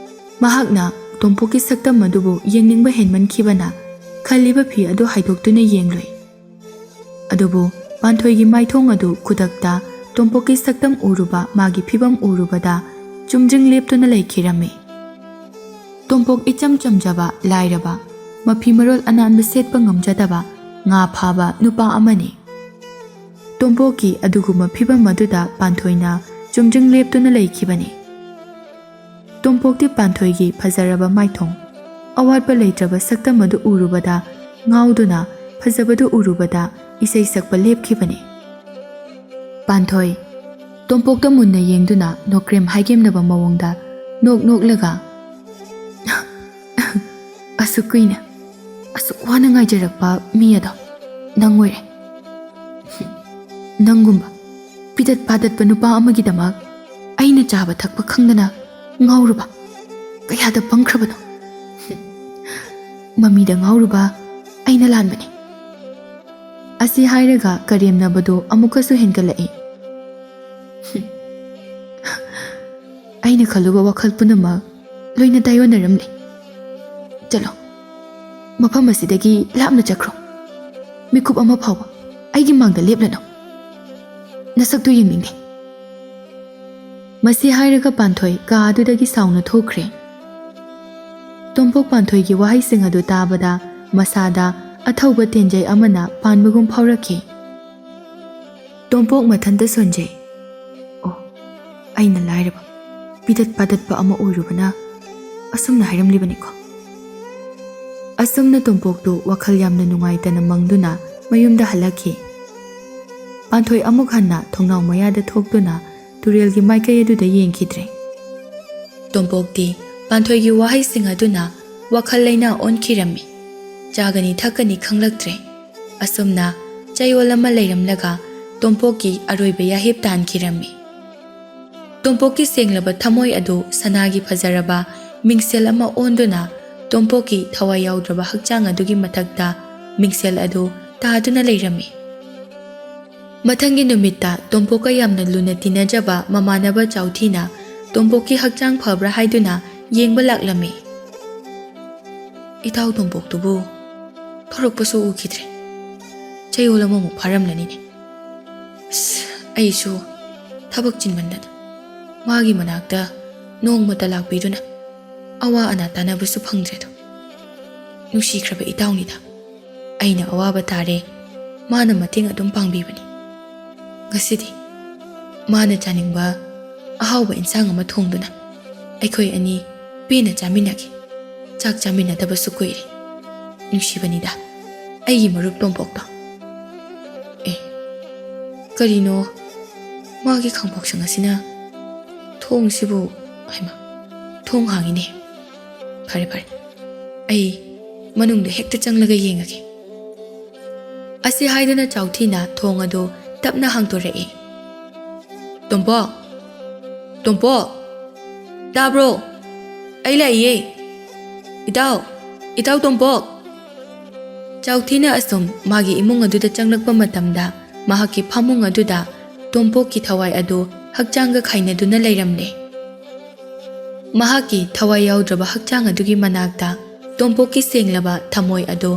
ꯃꯍꯥꯛꯅ ꯇꯣꯝꯄꯣꯛꯀꯤ ꯁꯛꯇꯝ ꯑꯗꯨꯕꯨ ꯌꯦꯡꯅꯤꯡꯕ ꯍꯦꯟꯃꯟꯈꯤꯕꯅ ꯈꯜꯂꯤꯕ ꯐꯤ ꯑꯗꯨ ꯍꯥꯏꯗꯣꯛꯇꯨꯅ ꯌꯦꯡꯂꯨꯏ꯫ ꯑꯗꯨꯕꯨ ꯄꯥꯟꯊꯣꯏꯒꯤ ꯃꯥꯏꯊꯣꯡ ꯑꯗꯨ ꯈꯨꯗꯛꯇ ꯇꯣꯝꯄꯣꯛꯀꯤ ꯁꯛꯇꯝ ꯎꯔꯨꯕ, ꯃꯥꯒꯤ ꯐꯤꯕꯝ ꯎꯔꯨꯕꯗ ꯆꯨꯝꯗ꯭ꯔꯤꯡ ꯂꯦꯞꯇꯨꯅ ꯂꯩꯈꯤꯔꯝꯃꯤ꯫ ꯇꯣꯝꯄꯣꯛ ꯏꯆꯝ ꯆꯝꯖꯕ, ꯂꯥꯏꯔꯕ, ꯃꯐꯤ ꯃꯔꯣꯜ ꯑꯅꯥꯟꯕ ꯁꯦꯠꯄ ꯉꯝꯖꯗꯕ, ꯉꯥ ꯐꯥꯕ ꯅꯨꯄꯥ ꯑꯃꯅꯤ꯫ ꯇꯣꯝꯄꯣꯛꯀꯤ ꯑꯗꯨꯒꯨꯝꯕ ꯐꯤꯕꯝ ꯑꯗꯨꯗ ꯄꯥꯟꯊꯣꯏꯅ ꯆꯨꯝꯗ꯭ꯔꯤꯡ ꯂꯦꯞꯇꯨꯅ ꯂꯩꯈꯤꯕꯅꯤ꯫ ꯇꯣꯝꯄꯣꯛꯇꯤ ꯄꯥꯟꯊꯣꯏꯒꯤ ꯐꯖꯔꯕ ꯃꯥꯏꯊꯣꯡ, ꯑꯋꯥꯠꯄ ꯂꯩꯇ꯭ꯔꯕ ꯁꯛꯇꯝ ꯑꯗꯨ ꯎꯔꯨꯕꯗ ꯉꯥꯎꯗꯨꯅ, ꯐꯖꯕꯗꯨ ꯎꯔꯨꯕꯗ ꯏꯁꯩ ꯁꯛꯄ ꯂꯦꯞꯈꯤꯕꯅꯤ꯫ ꯄꯥꯟꯊꯣꯏ ꯇꯣꯝꯄꯣꯛꯇ ꯃꯨꯟꯅ ꯌꯦꯡꯗꯨꯅ ꯅꯣꯀ꯭ꯔꯦꯝ ꯍꯥꯏꯒꯦꯝꯅꯕ ꯃꯑꯣꯡꯗ ꯅꯣꯛ ꯅꯣꯛꯂꯒ, "ꯑꯁꯨꯛ ꯀꯨꯏꯅ, ꯑꯁꯨꯛ ꯋꯥꯅ ꯉꯥꯏꯖꯔꯛꯄ ꯃꯤ ꯑꯗꯣ ꯅꯪ ꯑꯣꯏꯔꯦ꯫ ꯅꯪꯒꯨꯝꯕ ꯄꯤꯗꯠ ꯄꯥꯗꯠꯄ ꯅꯨꯄꯥ ꯑꯃꯒꯤꯗꯃꯛ ꯑꯩꯅ ꯆꯥꯕ ꯊꯛꯄ ꯈꯪꯗꯅ ꯉꯥꯎꯔꯨꯕ ꯀꯌꯥꯗ ꯄꯪꯈ꯭ꯔꯕꯅꯣ꯫ ꯃꯃꯤꯗ ꯉꯥꯎꯔꯨꯕ ꯑꯩꯅ ꯂꯥꯟꯕꯅꯤ꯫" ꯑꯁꯤ ꯍꯥꯏꯔꯒ ꯀꯔꯦꯝꯅꯕꯗꯨ ꯑꯃꯨꯛꯀꯁꯨ ꯍꯦꯟꯒꯠꯂꯛꯏ꯫ "ꯑꯩꯅ ꯈꯜꯂꯨꯕ ꯋꯥꯈꯜ ꯄꯨꯝꯅꯃꯛ ꯂꯣꯏꯅ ꯇꯥꯏꯑꯣꯟꯅꯔꯝꯂꯦ꯫ ꯆꯠꯂꯣ, ꯃꯐꯝ ꯑꯁꯤꯗꯒꯤ ꯂꯥꯞꯅ ꯆꯠꯈ꯭ꯔꯣ꯫ ꯃꯤꯀꯨꯞ ꯑꯃ ꯐꯥꯎꯕ ꯑꯩꯒꯤ ꯃꯥꯡꯗ ꯂꯦꯞꯂꯅꯨ꯫ ꯅꯁꯛꯇꯨ ꯌꯦꯡꯅꯤꯡꯗꯦ꯫" ꯃꯁꯤ ꯍꯥꯏꯔꯒ ꯄꯥꯟꯊꯣꯏ ꯀꯥ ꯑꯗꯨꯗꯒꯤ ꯁꯥꯎꯅ ꯊꯣꯛꯈ꯭ꯔꯦ꯫ ꯇꯣꯝꯄꯣꯛ ꯄꯥꯟꯊꯣꯏꯒꯤ ꯋꯥꯍꯩꯁꯤꯡ ꯑꯗꯨ ꯇꯥꯕꯗ ꯃꯁꯥꯗ ꯑꯊꯧꯕ ꯇꯦꯟꯖꯩ ꯑꯃꯅ ꯄꯥꯟꯕꯒꯨꯝ ꯐꯥꯎꯔꯛꯈꯤ꯫ ꯇꯣꯝꯄꯣꯛ ꯃꯊꯟꯇ ꯁꯣꯟꯖꯩ꯫ ꯑꯣ, ꯑꯩꯅ ꯂꯥꯏꯔꯕ, ꯄꯤꯗꯠ ꯄꯥꯗꯠꯄ ꯑꯃ ꯑꯣꯏꯔꯨꯕꯅ ꯑꯁꯨꯝꯅ ꯍꯥꯏꯔꯝꯂꯤꯕꯅꯤꯀꯣ꯫ ꯑꯁꯨꯝꯅ ꯇꯣꯝꯄꯣꯛꯇꯨ ꯋꯥꯈꯜ ꯌꯥꯝꯅ ꯅꯨꯡꯉꯥꯏꯇꯅ ꯃꯪꯗꯨꯅ ꯃꯌꯨꯝꯗ ꯍꯜꯂꯛꯈꯤ꯫ ꯄꯥꯟꯊꯣꯏ ꯑꯃꯨꯛ ꯍꯟꯅ ꯊꯣꯡꯅꯥꯎ ꯃꯌꯥꯗ ꯊꯣꯛꯇꯨꯅ ꯇꯨꯔꯦꯜꯒꯤ ꯃꯥꯏꯀꯩ ꯑꯗꯨꯗ ꯌꯦꯡꯈꯤꯗ꯭ꯔꯦ꯫ ꯇꯣꯝꯄꯣꯛꯇꯤ ꯄꯥꯟꯊꯣꯏꯒꯤ ꯋꯥꯍꯩꯁꯤꯡ ꯑꯗꯨꯅ ꯋꯥꯈꯜ ꯂꯩꯅꯥ ꯑꯣꯟꯈꯤꯔꯝꯃꯤ꯫ ꯆꯥꯒꯅꯤ ꯊꯛꯀꯅꯤ ꯈꯪꯂꯛꯇ꯭ꯔꯦ꯫ ꯑꯁꯨꯝꯅ ꯆꯌꯣꯜ ꯑꯃ ꯂꯩꯔꯝꯂꯒ ꯇꯣꯝꯄꯣꯛꯀꯤ ꯑꯔꯣꯏꯕ ꯌꯥꯍꯤꯞ ꯇꯥꯟꯈꯤꯔꯝꯃꯤ꯫ ꯇꯣꯝꯄꯣꯛꯀꯤ ꯁꯦꯡꯂꯕ ꯊꯃꯣꯏ ꯑꯗꯨ ꯁꯅꯥꯒꯤ ꯐꯖꯔꯕ ꯃꯤꯡꯁꯦꯜ ꯑꯃ ꯑꯣꯟꯗꯨꯅ ꯇꯣꯝꯄꯣꯛꯀꯤ ꯊꯋꯥꯏ ꯌꯥꯎꯗ꯭ꯔꯕ ꯍꯛꯆꯥꯡ ꯑꯗꯨꯒꯤ ꯃꯊꯛꯇ ꯃꯤꯡꯁꯦꯜ ꯑꯗꯨ ꯇꯥꯗꯨꯅ ꯂꯩꯔꯝꯃꯤ꯫ ꯃꯊꯪꯒꯤ ꯅꯨꯃꯤꯠꯇ ꯇꯣꯝꯄꯣꯛꯀ ꯌꯥꯝꯅ ꯂꯨꯅ ꯇꯤꯟꯅꯖꯕ ꯃꯃꯥꯟꯅꯕ ꯆꯥꯎꯊꯤꯅ ꯇꯣꯝꯄꯣꯛꯀꯤ ꯍꯛꯆꯥꯡ ꯐꯕ꯭ꯔꯥ ꯍꯥꯏꯗꯨꯅ ꯌꯦꯡꯕ ꯂꯥꯛꯂꯝꯃꯤ꯫ "ꯏꯇꯥꯎ ꯇꯣꯝꯄꯣꯛꯇꯨꯕꯨ ꯊꯣꯔꯛꯄꯁꯨ ꯎꯈꯤꯗ꯭ꯔꯦ꯫ ꯆꯌꯣꯜ ꯑꯃꯃꯨꯛ ꯐꯥꯔꯝꯂꯅꯤꯅꯦ꯫ ꯑꯁ, ꯑꯩꯁꯨ ꯊꯕꯛ ꯆꯤꯟꯃꯟꯗꯅ ꯃꯥꯒꯤ ꯃꯅꯥꯛꯇ ꯅꯣꯡꯃꯇ ꯂꯥꯛꯄꯤꯗꯨꯅ ꯑꯋꯥ ꯑꯅꯥ ꯇꯥꯟꯅꯕꯁꯨ ꯐꯪꯗ꯭ꯔꯦꯗꯣ꯫ ꯅꯨꯡꯁꯤꯈ꯭ꯔꯕ ꯏꯇꯥꯎꯅꯤꯗ꯫ ꯑꯩꯅ ꯑꯋꯥꯕ ꯇꯥꯔꯦ, ꯃꯥꯅ ꯃꯇꯦꯡ ꯑꯗꯨꯝ ꯄꯥꯡꯕꯤꯕꯅꯤ꯫ ꯉꯁꯤꯗꯤ ꯃꯥꯅ ꯆꯥꯅꯤꯡꯕ ꯑꯍꯥꯎꯕ ꯏꯟꯁꯥꯡ ꯑꯃ ꯊꯣꯡꯗꯨꯅ ꯑꯩꯈꯣꯏ ꯑꯅꯤ ꯄꯦꯟꯅ ꯆꯥꯃꯤꯟꯅꯒꯦ꯫ ꯆꯥꯛ ꯆꯥꯃꯤꯟꯅꯗꯕꯁꯨ ꯀꯨꯏꯔꯦ꯫ ꯅꯨꯡꯁꯤꯕꯅꯤꯗ, ꯑꯩꯒꯤ ꯃꯔꯨꯞ ꯇꯣꯝꯄꯣꯛꯇꯣ꯫" ꯑꯦ, ꯀꯔꯤꯅꯣ ꯃꯥꯒꯤ ꯈꯥꯡꯄꯣꯛꯁꯪ ꯑꯁꯤꯅ ꯊꯣꯡꯁꯤꯕꯨ? ꯍꯩꯃꯥ, ꯊꯣꯡ ꯍꯥꯡꯉꯤꯅꯦ꯫ ꯐꯔꯦ, ꯐꯔꯦ, ꯑꯩ ꯃꯅꯨꯡꯗ ꯍꯦꯛꯇ ꯆꯪꯂꯒ ꯌꯦꯡꯉꯒꯦ꯫ ꯑꯁꯤ ꯍꯥꯏꯗꯨꯅ ꯆꯥꯎꯊꯤꯅ ꯊꯣꯡ ꯑꯗꯨ ꯇꯞꯅ ꯍꯥꯡꯗꯣꯔꯛꯏ꯫ "ꯇꯣꯝꯄꯣꯛ! ꯇꯣꯝꯄꯣꯛ! ꯇꯥꯕ꯭ꯔꯣ? ꯑꯩ ꯂꯥꯛꯏꯌꯦ! ꯏꯇꯥꯎ! ꯏꯇꯥꯎ ꯇꯣꯝꯄꯣꯛ!" ꯆꯥꯎꯊꯤꯅ ꯑꯁꯨꯝ ꯃꯥꯒꯤ ꯏꯃꯨꯡ ꯑꯗꯨꯗ ꯆꯪꯂꯛꯄ ꯃꯇꯝꯗ, ꯃꯍꯥꯛꯀꯤ ꯐꯃꯨꯡ ꯑꯗꯨꯗ ꯇꯣꯝꯄꯣꯛꯀꯤ ꯊꯋꯥꯏ ꯑꯗꯨ ꯍꯛꯆꯥꯡꯒ ꯈꯥꯏꯅꯗꯨꯅ ꯂꯩꯔꯝꯂꯦ꯫ ꯃꯍꯥꯛꯀꯤ ꯊꯋꯥꯏ ꯌꯥꯎꯗ꯭ꯔꯕ ꯍꯛꯆꯥꯡ ꯑꯗꯨꯒꯤ ꯃꯅꯥꯛꯇ ꯇꯣꯝꯄꯣꯛꯀꯤ ꯁꯦꯡꯂꯕ ꯊꯃꯣꯏ ꯑꯗꯨ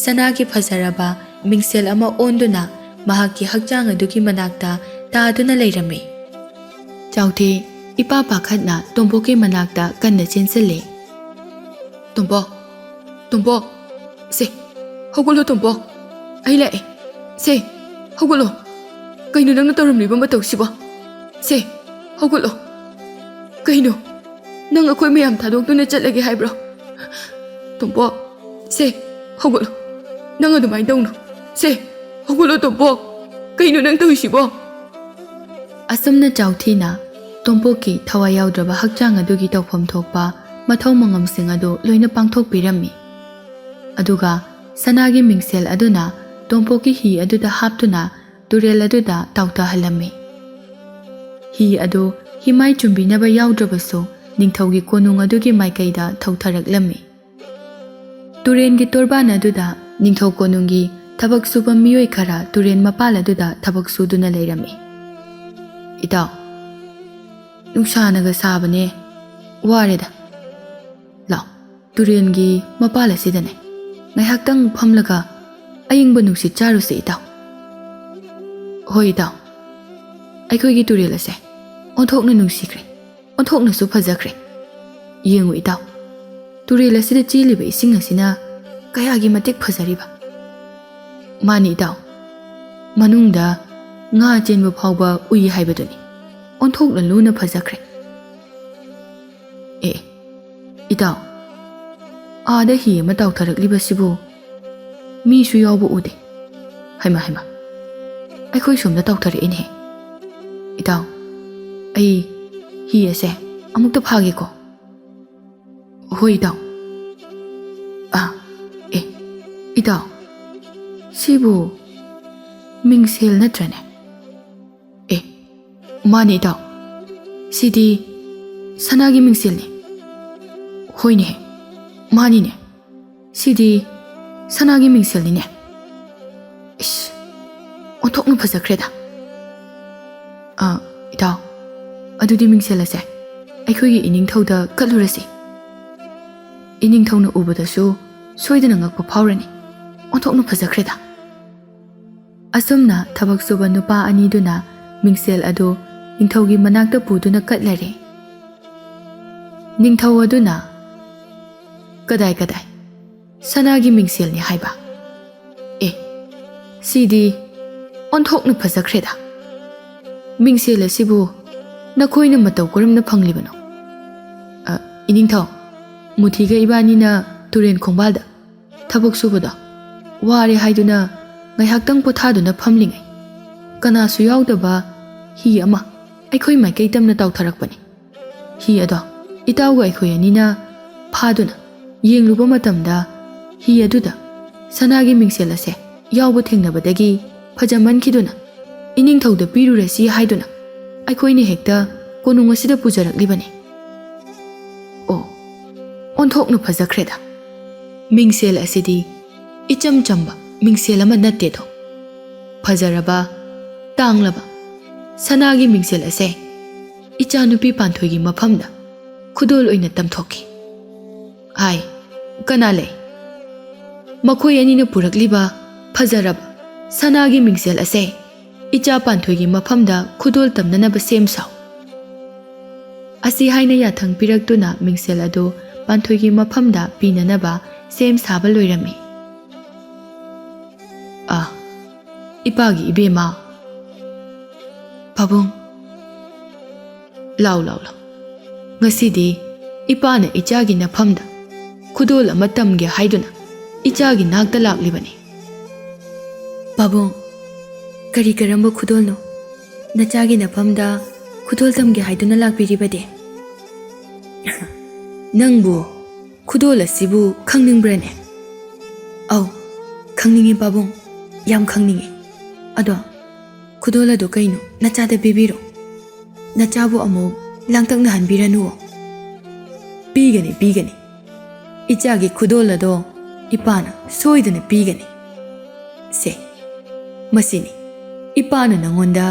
ꯁꯅꯥꯒꯤ ꯐꯖꯔꯕ ꯃꯤꯡꯁꯦꯜ ꯑꯃ ꯑꯣꯟꯗꯨꯅ ꯃꯍꯥꯛꯀꯤ ꯍꯛꯆꯥꯡ ꯑꯗꯨꯒꯤ ꯃꯅꯥꯛꯇ ꯇꯥꯗꯨꯅ ꯂꯩꯔꯝꯃꯤ꯫ ꯆꯥꯎꯊꯤ ꯏꯄꯥ ꯄꯥꯈꯠꯅ ꯇꯣꯝꯄꯣꯛꯀꯤ ꯃꯅꯥꯛꯇ ꯀꯟꯅ ꯆꯦꯟꯁꯤꯜꯂꯤ꯫ "ꯇꯣꯝꯄꯣꯛ! ꯇꯣꯝꯄꯣꯛ! ꯁꯦ, ꯍꯧꯒꯠꯂꯣ, ꯇꯣꯝꯄꯣꯛ꯫ ꯑꯩ ꯂꯥꯛꯑꯦ꯫ ꯁꯦ, ꯍꯧꯒꯠꯂꯣ꯫ ꯀꯩꯅꯣ ꯅꯪꯅ ꯇꯧꯔꯝꯂꯤꯕ ꯃꯇꯧꯁꯤꯕꯣ? ꯁꯦ, ꯍꯧꯒꯠꯂꯣ꯫ ꯀꯩꯅꯣ? ꯅꯪ ꯑꯩꯈꯣꯏ ꯃꯌꯥꯝ ꯊꯥꯗꯣꯛꯇꯨꯅ ꯆꯠꯂꯒꯦ ꯍꯥꯏꯕ꯭ꯔꯣ? ꯇꯣꯝꯄꯣꯛ, ꯁꯦ, ꯍꯧꯒꯠꯂꯣ꯫ ꯅꯪ ꯑꯗꯨꯃꯥꯏꯅ ꯇꯧꯅꯨ꯫ ꯁꯦ, ꯍꯧꯒꯠꯂꯣ, ꯇꯣꯝꯄꯣꯛ꯫ ꯀꯩꯅꯣ ꯅꯪ ꯇꯧꯔꯤꯁꯤꯕꯣ? ꯑꯁꯨꯝꯅ ꯆꯥꯎꯊꯤꯅ ꯇꯣꯝꯄꯣꯛꯀꯤ ꯊꯋꯥꯏ ꯌꯥꯎꯗ꯭ꯔꯕ ꯍꯛꯆꯥꯡ ꯑꯗꯨꯒꯤ ꯇꯧꯐꯝ ꯊꯣꯛꯄ ꯃꯊꯧ ꯃꯉꯝꯁꯤꯡ ꯑꯗꯨ ꯂꯣꯏꯅ ꯄꯥꯡꯊꯣꯛꯄꯤꯔꯝꯃꯤ꯫ ꯑꯗꯨꯒ ꯁꯅꯥꯒꯤ ꯃꯤꯡꯁꯦꯜ ꯑꯗꯨꯅ ꯇꯣꯝꯄꯣꯛꯀꯤ ꯍꯤ ꯑꯗꯨꯗ ꯍꯥꯞꯇꯨꯅ ꯇꯨꯔꯦꯜ ꯑꯗꯨꯗ ꯇꯥꯎꯊꯍꯜꯂꯝꯃꯤ꯫ ꯍꯤ ꯑꯗꯨ ꯍꯤꯃꯥꯏ ꯆꯨꯝꯕꯤꯅꯕ ꯌꯥꯎꯗ꯭ꯔꯕꯁꯨ ꯅꯤꯡꯊꯧꯒꯤ ꯀꯣꯅꯨꯡ ꯑꯗꯨꯒꯤ ꯃꯥꯏꯀꯩꯗ ꯊꯧꯊꯔꯛꯂꯝꯃꯤ꯫ ꯇꯨꯔꯦꯟꯒꯤ ꯇꯣꯔꯕꯥꯟ ꯑꯗꯨꯗ ꯅꯤꯡꯊꯧ ꯀꯣꯅꯨꯡꯒꯤ ꯊꯕꯛ ꯁꯨꯕ ꯃꯤꯑꯣꯏ ꯈꯔ ꯇꯨꯔꯦꯟ ꯃꯄꯥꯜ ꯑꯗꯨꯗ ꯊꯕꯛ ꯁꯨꯗꯨꯅ ꯂꯩꯔꯝꯃꯤ꯫ "ꯏꯇꯥꯎ, ꯅꯨꯡꯁꯥꯅꯒ ꯁꯥꯕꯅꯦ, ꯋꯥꯔꯦꯗ꯫ ꯂꯥꯎ, ꯇꯨꯔꯦꯟꯒꯤ ꯃꯄꯥꯜ ꯑꯁꯤꯗꯅꯦ ꯉꯥꯏꯍꯥꯛꯇꯪ ꯐꯝꯂꯒ ꯑꯏꯪꯕ ꯅꯨꯡꯁꯤꯠ ꯆꯥꯔꯨꯁꯦ, ꯏꯇꯥꯎ꯫" "ꯍꯣꯏ, ꯏꯇꯥꯎ꯫ ꯑꯩꯈꯣꯏꯒꯤ ꯇꯨꯔꯦꯜ ꯑꯁꯦ ꯑꯣꯟꯊꯣꯛꯅ ꯅꯨꯡꯁꯤꯈ꯭ꯔꯦ, ꯑꯣꯟꯊꯣꯛꯅꯁꯨ ꯐꯖꯈ꯭ꯔꯦ꯫ ꯌꯦꯡꯉꯨ, ꯏꯇꯥꯎ, ꯇꯨꯔꯦꯜ ꯑꯁꯤꯗ ꯆꯦꯜꯂꯤꯕ ꯏꯁꯤꯡ ꯑꯁꯤꯅ ꯀꯌꯥꯒꯤ ꯃꯇꯤꯛ ꯐꯖꯔꯤꯕ!" "ꯃꯥꯅꯤ, ꯏꯇꯥꯎ꯫ ꯃꯅꯨꯡꯗ ꯉꯥ ꯆꯦꯟꯕ ꯐꯥꯎꯕ ꯎꯏ ꯍꯥꯏꯕꯗꯨꯅꯤ꯫ ꯑꯣꯟꯊꯣꯛꯅ ꯂꯨꯅ ꯐꯖꯈ꯭ꯔꯦ꯫ ꯑꯦ, ꯏꯇꯥꯎ, ꯑꯥꯗ ꯍꯤ ꯑꯃ ꯇꯥꯎꯊꯔꯛꯂꯤꯕꯁꯤꯕꯨ ꯃꯤꯁꯨ ꯌꯥꯎꯕ ꯎꯗꯦ꯫ ꯍꯩꯃꯥ, ꯍꯩꯃꯥ, ꯑꯩꯈꯣꯏ ꯁꯣꯝꯗ ꯇꯥꯎꯊꯔꯛꯏꯅꯦ꯫ ꯏꯇꯥꯎ, ꯑꯩ ꯍꯤ ꯑꯁꯦ ꯑꯃꯨꯛꯇ ꯐꯥꯒꯦꯀꯣ꯫" "ꯍꯣꯏ, ꯏꯇꯥꯎ꯫ ꯑꯥ, ꯑꯦ, ꯏꯇꯥꯎ, ꯁꯤꯕꯨ ꯃꯤꯡꯁꯦꯜ ꯅꯠꯇ꯭ꯔꯅꯦ? ꯑꯦ, ꯃꯥꯅꯦ, ꯏꯇꯥꯎ꯫ ꯁꯤꯗꯤ ꯁꯅꯥꯒꯤ ꯃꯤꯡꯁꯦꯜꯅꯤ꯫" "ꯍꯣꯏꯅꯦ, ꯃꯥꯅꯤꯅꯦ꯫ ꯁꯤꯗꯤ ꯁꯅꯥꯒꯤ ꯃꯤꯡꯁꯦꯜꯅꯤꯅꯦ꯫ ꯏꯁ, ꯑꯣꯟꯊꯣꯛꯅ ꯐꯖꯈ꯭ꯔꯦꯗ꯫ ꯑꯥ, ꯏꯇꯥꯎ, ꯑꯗꯨꯗꯤ ꯃꯤꯡꯁꯦꯜ ꯑꯁꯦ ꯑꯩꯈꯣꯏꯒꯤ ꯏꯅꯤꯡꯊꯧꯗ ꯀꯠꯂꯨꯔꯁꯤ꯫ ꯏꯅꯤꯡꯊꯧꯅ ꯎꯕꯗꯁꯨ ꯁꯣꯏꯗꯅ ꯉꯛꯄ ꯐꯥꯎꯔꯅꯤ꯫ ꯑꯣꯟꯊꯣꯛꯅ ꯐꯖꯈ꯭ꯔꯦꯗ꯫" ꯑꯁꯨꯝꯅ ꯊꯕꯛ ꯁꯨꯕ ꯅꯨꯄꯥ ꯑꯅꯤꯗꯨꯅ ꯃꯤꯡꯁꯦꯜ ꯑꯗꯨ ꯅꯤꯡꯊꯧꯒꯤ ꯃꯅꯥꯛꯇ ꯄꯨꯗꯨꯅ ꯀꯠꯂꯔꯦ꯫ ꯅꯤꯡꯊꯧ ꯑꯗꯨꯅ, "ꯀꯗꯥꯏ, ꯀꯗꯥꯏ? ꯁꯅꯥꯒꯤ ꯃꯤꯡꯁꯦꯜꯅꯤ ꯍꯥꯏꯕ? "ꯁꯤꯗꯤ ꯑꯣꯟꯊꯣꯛꯅ ꯐꯖꯈ꯭ꯔꯦꯗ꯫ ꯃꯤꯡꯁꯦꯜ ꯑꯁꯤꯕꯨ ꯅꯈꯣꯏꯅ ꯃꯇꯧ ꯀꯔꯝꯅ ꯐꯪꯂꯤꯕꯅꯣ?" "ꯑ, ꯏꯅꯤꯡꯊꯧ, ꯃꯨꯊꯤꯒ ꯏꯕꯥꯅꯤꯅ ꯇꯨꯔꯦꯟ ꯈꯣꯡꯕꯥꯜꯗ ꯊꯕꯛ ꯁꯨꯕꯗꯣ ꯋꯥꯔꯦ ꯍꯥꯏꯗꯨꯅ ꯉꯥꯏꯍꯥꯛꯇꯪ ꯄꯣꯊꯥꯗꯨꯅ ꯐꯝꯂꯤꯉꯩ, ꯀꯅꯥꯁꯨ ꯌꯥꯎꯗꯕ ꯍꯤ ꯑꯃ ꯑꯩꯈꯣꯏ ꯃꯥꯏꯀꯩ ꯇꯝꯅ ꯇꯥꯎꯊꯔꯛꯄꯅꯤ꯫ ꯍꯤ ꯑꯗꯣ ꯏꯇꯥꯎꯒ ꯑꯩꯈꯣꯏ ꯑꯅꯤꯅ ꯐꯥꯗꯨꯅ ꯌꯦꯡꯂꯨꯕ ꯃꯇꯝꯗ, ꯍꯤ ꯑꯗꯨꯗ ꯁꯅꯥꯒꯤ ꯃꯤꯡꯁꯦꯜ ꯑꯁꯦ ꯌꯥꯎꯕ ꯊꯦꯡꯅꯕꯗꯒꯤ ꯐꯖꯃꯟꯈꯤꯗꯨꯅ ꯏꯅꯤꯡꯊꯧꯗ ꯄꯤꯔꯨꯔꯁꯤ ꯍꯥꯏꯗꯨꯅ ꯑꯩꯈꯣꯏꯅ ꯍꯦꯛꯇ ꯀꯣꯅꯨꯡ ꯑꯁꯤꯗ ꯄꯨꯖꯔꯛꯂꯤꯕꯅꯤ꯫ ꯑꯣ, ꯑꯣꯟꯊꯣꯛꯅ ꯐꯖꯈ꯭ꯔꯦꯗ꯫ ꯃꯤꯡꯁꯦꯜ ꯑꯁꯤꯗꯤ ꯏꯆꯝ ꯆꯝꯕ ꯃꯤꯡꯁꯦꯜ ꯑꯃ ꯅꯠꯇꯦꯗꯣ꯫ ꯐꯖꯔꯕ, ꯇꯥꯡꯂꯕ ꯁꯅꯥꯒꯤ ꯃꯤꯡꯁꯦꯜ ꯑꯁꯦ ꯏꯆꯥꯅꯨꯄꯤ ꯄꯥꯟꯊꯣꯏꯒꯤ ꯃꯐꯝꯗ ꯈꯨꯗꯣꯜ ꯑꯣꯏꯅ ꯇꯝꯊꯣꯛꯈꯤ" ꯍꯥꯏ꯫ "ꯀꯅꯥ ꯂꯩ? ꯃꯈꯣꯏ ꯑꯅꯤꯅ ꯄꯨꯔꯛꯂꯤꯕ ꯐꯖꯔꯕ ꯁꯅꯥꯒꯤ ꯃꯤꯡꯁꯦꯜ ꯑꯁꯦ ꯏꯆꯥ ꯄꯥꯟꯊꯣꯏꯒꯤ ꯃꯐꯝꯗ ꯈꯨꯗꯣꯜ ꯇꯝꯅꯅꯕ ꯁꯦꯝ ꯁꯥꯎ" ꯑꯁꯤ ꯍꯥꯏꯅ ꯌꯥꯊꯪ ꯄꯤꯔꯛꯇꯨꯅ ꯃꯤꯡꯁꯦꯜ ꯑꯗꯨ ꯄꯥꯟꯊꯣꯏꯒꯤ ꯃꯐꯝꯗ ꯄꯤꯅꯅꯕ ꯁꯦꯝ ꯁꯥꯕ ꯂꯣꯏꯔꯝꯃꯤ꯫ "ꯑ, ꯏꯄꯥꯒꯤ ꯏꯕꯦꯝꯃ, ꯄꯥꯕꯨꯡ, ꯂꯥꯎ, ꯂꯥꯎ, ꯂꯥꯎ꯫ ꯉꯁꯤꯗꯤ ꯏꯄꯥꯅ ꯏꯆꯥꯒꯤ ꯅꯐꯝꯗ ꯈꯨꯗꯣꯜ ꯑꯃ ꯇꯝꯒꯦ ꯍꯥꯏꯗꯨꯅ ꯏꯆꯥꯒꯤ ꯅꯥꯛꯇ ꯂꯥꯛꯂꯤꯕꯅꯤ꯫" "ꯄꯥꯕꯨꯡ, ꯀꯔꯤ ꯀꯔꯝꯕ ꯈꯨꯗꯣꯜꯅꯣ? ꯅꯆꯥꯒꯤ ꯅꯐꯝꯗ ꯈꯨꯗꯣꯜ ꯇꯝꯒꯦ ꯍꯥꯏꯗꯨꯅ ꯂꯥꯛꯄꯤꯔꯤꯕꯗꯤ?" "ꯅꯪꯕꯨ ꯈꯨꯗꯣꯜ ꯑꯁꯤꯕꯨ ꯈꯪꯅꯤꯡꯕ꯭ꯔꯅꯦ?" "ꯑꯧ, ꯈꯪꯅꯤꯡꯉꯤ ꯄꯥꯕꯨꯡ, ꯌꯥꯝ ꯈꯪꯅꯤꯡꯉꯤ꯫ ꯑꯗꯣ ꯈꯨꯗꯣꯜ ꯑꯗꯨ ꯀꯩꯅꯣ? ꯅꯆꯥꯗ ꯄꯤꯕꯤꯔꯣ꯫ ꯅꯆꯥꯕꯨ ꯑꯃꯨꯛ ꯂꯥꯡꯇꯛꯅꯍꯟꯕꯤꯔꯅꯨ꯫" "ꯄꯤꯒꯅꯤ, ꯄꯤꯒꯅꯤ꯫ ꯏꯆꯥꯒꯤ ꯈꯨꯗꯣꯜ ꯑꯗꯣ ꯏꯄꯥꯅ ꯁꯣꯏꯗꯅ ꯄꯤꯒꯅꯤ꯫ ꯁꯦ, ꯃꯁꯤꯅꯤ ꯏꯄꯥꯅ ꯅꯉꯣꯟꯗ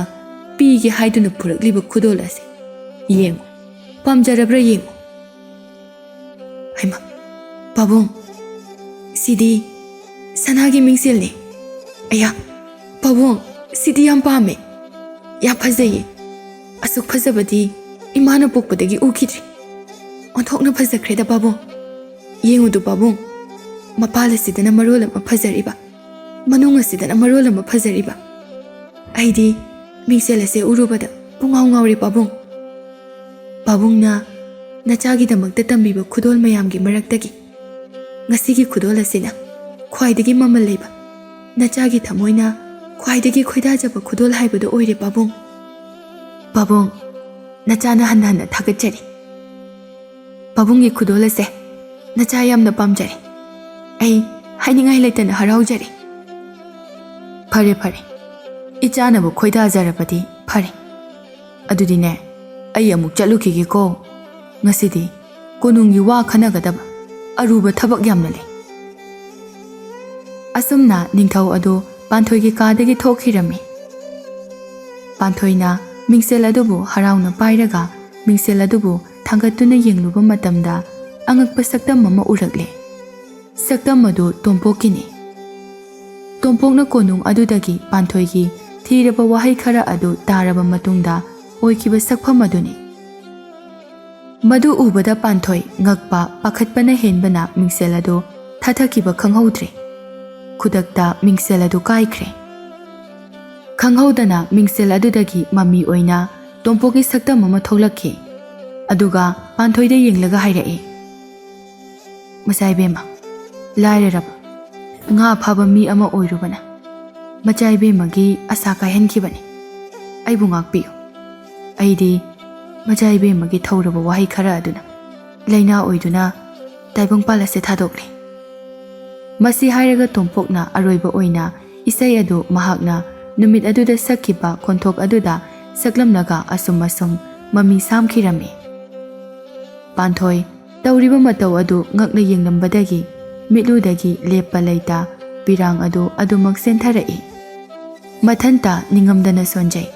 ꯄꯤꯒꯦ ꯍꯥꯏꯗꯨꯅ ꯄꯨꯔꯛꯂꯤꯕ ꯈꯨꯗꯣꯜ ꯑꯁꯦ꯫ ꯌꯦꯡꯉꯨ, ꯄꯥꯝꯖꯔꯕ꯭ꯔꯥ ꯌꯦꯡꯉꯨ꯫" "ꯍꯩꯃꯥ, ꯄꯥꯕꯨꯡ, ꯁꯤꯗꯤ ꯁꯅꯥꯒꯤ ꯃꯤꯡꯁꯦꯜꯅꯤ꯫ ꯑꯌꯥ, ꯄꯥꯕꯨꯡ, ꯁꯤꯗꯤ ꯌꯥꯝ ꯄꯥꯝꯃꯦ, ꯌꯥꯝ ꯐꯖꯩꯌꯦ꯫ ꯑꯁꯨꯛ ꯐꯖꯕꯗꯤ ꯏꯃꯥꯅ ꯄꯣꯛꯄꯗꯒꯤ ꯎꯈꯤꯗ꯭ꯔꯤ꯫ ꯑꯣꯟꯊꯣꯛꯅ ꯐꯖꯈ꯭ꯔꯦꯗ ꯄꯥꯕꯨꯡ꯫ ꯌꯦꯡꯉꯨꯗꯨ ꯄꯥꯕꯨꯡ, ꯃꯄꯥꯜ ꯑꯁꯤꯗꯅ ꯃꯔꯣꯜ ꯑꯃ ꯐꯖꯔꯤꯕ, ꯃꯅꯨꯡ ꯑꯁꯤꯗꯅ ꯃꯔꯣꯜ ꯑꯃ ꯐꯖꯔꯤꯕ꯫ ꯑꯩꯗꯤ ꯃꯤꯡꯁꯦꯜ ꯑꯁꯦ ꯎꯔꯨꯕꯗ ꯄꯨꯡꯉꯥꯎ ꯉꯥꯎꯔꯦ ꯄꯥꯕꯨꯡ꯫ ꯄꯥꯕꯨꯡꯅ ꯅꯆꯥꯒꯤꯗꯃꯛꯇ ꯇꯝꯕꯤꯕ ꯈꯨꯗꯣꯜ ꯃꯌꯥꯝꯒꯤ ꯃꯔꯛꯇꯒꯤ ꯉꯁꯤꯒꯤ ꯈꯨꯗꯣꯜ ꯑꯁꯤꯅ ꯈ꯭ꯋꯥꯏꯗꯒꯤ ꯃꯃꯜ ꯂꯩꯕ, ꯅꯆꯥꯒꯤ ꯊꯃꯣꯏꯅ ꯈ꯭ꯋꯥꯏꯗꯒꯤ ꯈꯣꯏꯗꯥꯖꯕ ꯈꯨꯗꯣꯜ ꯍꯥꯏꯕꯗꯨ ꯑꯣꯏꯔꯦ ꯄꯥꯕꯨꯡ꯫ ꯄꯥꯕꯨꯡ, ꯅꯆꯥꯅ ꯍꯟꯅ ꯍꯟꯅ ꯊꯥꯒꯠꯆꯔꯤ꯫ ꯄꯥꯕꯨꯡꯒꯤ ꯈꯨꯗꯣꯜ ꯑꯁꯦ ꯅꯆꯥ ꯌꯥꯝꯅ ꯄꯥꯝꯖꯔꯦ꯫ ꯑꯩ ꯍꯥꯏꯅꯤꯡꯉꯥꯏ ꯂꯩꯇꯅ ꯍꯔꯥꯎꯖꯔꯦ꯫ ꯐꯔꯦ ꯐꯔꯦ, ꯏꯆꯥꯅꯕꯨ ꯈꯣꯏꯗꯥꯖꯔꯕꯗꯤ ꯐꯔꯦ꯫ ꯑꯗꯨꯗꯤꯅꯦ, ꯑꯩ ꯑꯃꯨꯛ ꯆꯠꯂꯨꯈꯤꯒꯦꯀꯣ꯫ ꯉꯁꯤꯗꯤ ꯀꯣꯅꯨꯡꯒꯤ ꯋꯥ ꯈꯟꯅꯒꯗꯕ ꯑꯔꯨꯕ ꯊꯕꯛ ꯌꯥꯝꯅ ꯂꯩ꯫ ꯑꯁꯨꯝꯅ ꯅꯤꯡꯊꯧ ꯑꯗꯨ ꯄꯥꯟꯊꯣꯏꯒꯤ ꯀꯥꯗꯒꯤ ꯊꯣꯛꯈꯤꯔꯝꯃꯤ꯫ ꯄꯥꯟꯊꯣꯏꯅ ꯃꯤꯡꯁꯦꯜ ꯑꯗꯨꯕꯨ ꯍꯔꯥꯎꯅ ꯄꯥꯏꯔꯒ ꯃꯤꯡꯁꯦꯜ ꯑꯗꯨꯕꯨ ꯊꯥꯡꯒꯠꯇꯨꯅ ꯌꯦꯡꯂꯨꯕ ꯃꯇꯝꯗ ꯑꯉꯛꯄ ꯁꯛꯇꯝ ꯑꯃ ꯎꯔꯛꯂꯦ꯫ ꯁꯛꯇꯝ ꯑꯗꯨ ꯇꯣꯝꯄꯣꯛꯀꯤꯅꯤ꯫ ꯇꯣꯝꯄꯣꯛꯅ ꯀꯣꯅꯨꯡ ꯑꯗꯨꯗꯒꯤ ꯄꯥꯟꯊꯣꯏꯒꯤ ꯊꯤꯔꯕ ꯋꯥꯍꯩ ꯈꯔ ꯑꯗꯨ ꯇꯥꯔꯕ ꯃꯇꯨꯡꯗ ꯑꯣꯏꯈꯤꯕ ꯁꯛꯐꯝ ꯑꯗꯨꯅꯤ꯫ ꯃꯗꯨ ꯎꯕꯗ ꯄꯥꯟꯊꯣꯏ ꯉꯛꯄ, ꯄꯥꯈꯠꯄꯅ ꯍꯦꯟꯕꯅ ꯃꯤꯡꯁꯦꯜ ꯑꯗꯨ ꯊꯥꯊꯈꯤꯕ ꯈꯪꯍꯧꯗ꯭ꯔꯦ꯫ ꯈꯨꯗꯛꯇ ꯃꯤꯡꯁꯦꯜ ꯑꯗꯨ ꯀꯥꯏꯈ꯭ꯔꯦ꯫ ꯈꯪꯍꯧꯗꯅ ꯃꯤꯡꯁꯦꯜ ꯑꯗꯨꯗꯒꯤ ꯃꯃꯤ ꯑꯣꯏꯅ ꯇꯣꯝꯄꯣꯛꯀꯤ ꯁꯛꯇꯝ ꯑꯃ ꯊꯣꯛꯂꯛꯈꯤ꯫ ꯑꯗꯨꯒ ꯄꯥꯟꯊꯣꯏꯗ ꯌꯦꯡꯂꯒ ꯍꯥꯏꯔꯛꯏ, "ꯃꯆꯥ ꯏꯕꯦꯝꯃ, ꯂꯥꯏꯔꯔꯕ, ꯉꯥ ꯐꯥꯕ ꯃꯤ ꯑꯃ ꯑꯣꯏꯔꯨꯕꯅ ꯃꯆꯥ ꯏꯕꯦꯝꯃꯒꯤ ꯑꯁꯥ ꯀꯥꯏꯍꯟꯈꯤꯕꯅꯤ꯫ ꯑꯩꯕꯨ ꯉꯥꯛꯄꯤꯌꯨ꯫ ꯑꯩꯗꯤ ꯃꯆꯥ ꯏꯕꯦꯝꯃꯒꯤ ꯊꯧꯔꯕ ꯋꯥꯍꯩ ꯈꯔ ꯑꯗꯨꯅ ꯂꯥꯏꯅꯥ ꯑꯣꯏꯗꯨꯅ ꯇꯥꯏꯕꯪꯄꯥꯜ ꯑꯁꯦ ꯊꯥꯗꯣꯛꯂꯦ꯫" ꯃꯁꯤ ꯍꯥꯏꯔꯒ ꯇꯣꯝꯄꯣꯛꯅ ꯑꯔꯣꯏꯕ ꯑꯣꯏꯅ ꯏꯁꯩ ꯑꯗꯨ ꯃꯍꯥꯛꯅ ꯅꯨꯃꯤꯠ ꯑꯗꯨꯗ ꯁꯛꯈꯤꯕ ꯈꯣꯟꯊꯣꯛ ꯑꯗꯨꯗ ꯁꯛꯂꯝꯂꯒ ꯑꯁꯨꯝ ꯑꯁꯨꯝ ꯃꯃꯤ ꯁꯥꯝꯈꯤꯔꯝꯃꯤ꯫ ꯄꯥꯟꯊꯣꯏ ꯇꯧꯔꯤꯕ ꯃꯇꯧ ꯑꯗꯨ ꯉꯛꯅ ꯌꯦꯡꯂꯝꯕꯗꯒꯤ ꯃꯤꯠꯂꯨꯗꯒꯤ ꯂꯦꯞꯄ ꯂꯩꯇ ꯄꯤꯔꯥꯡ ꯑꯗꯨ ꯑꯗꯨꯃꯛ ꯆꯦꯟꯊꯔꯛꯏ꯫ ꯃꯊꯟꯇ ꯅꯤꯡꯉꯝꯗꯅ ꯁꯣꯟꯖꯩ꯫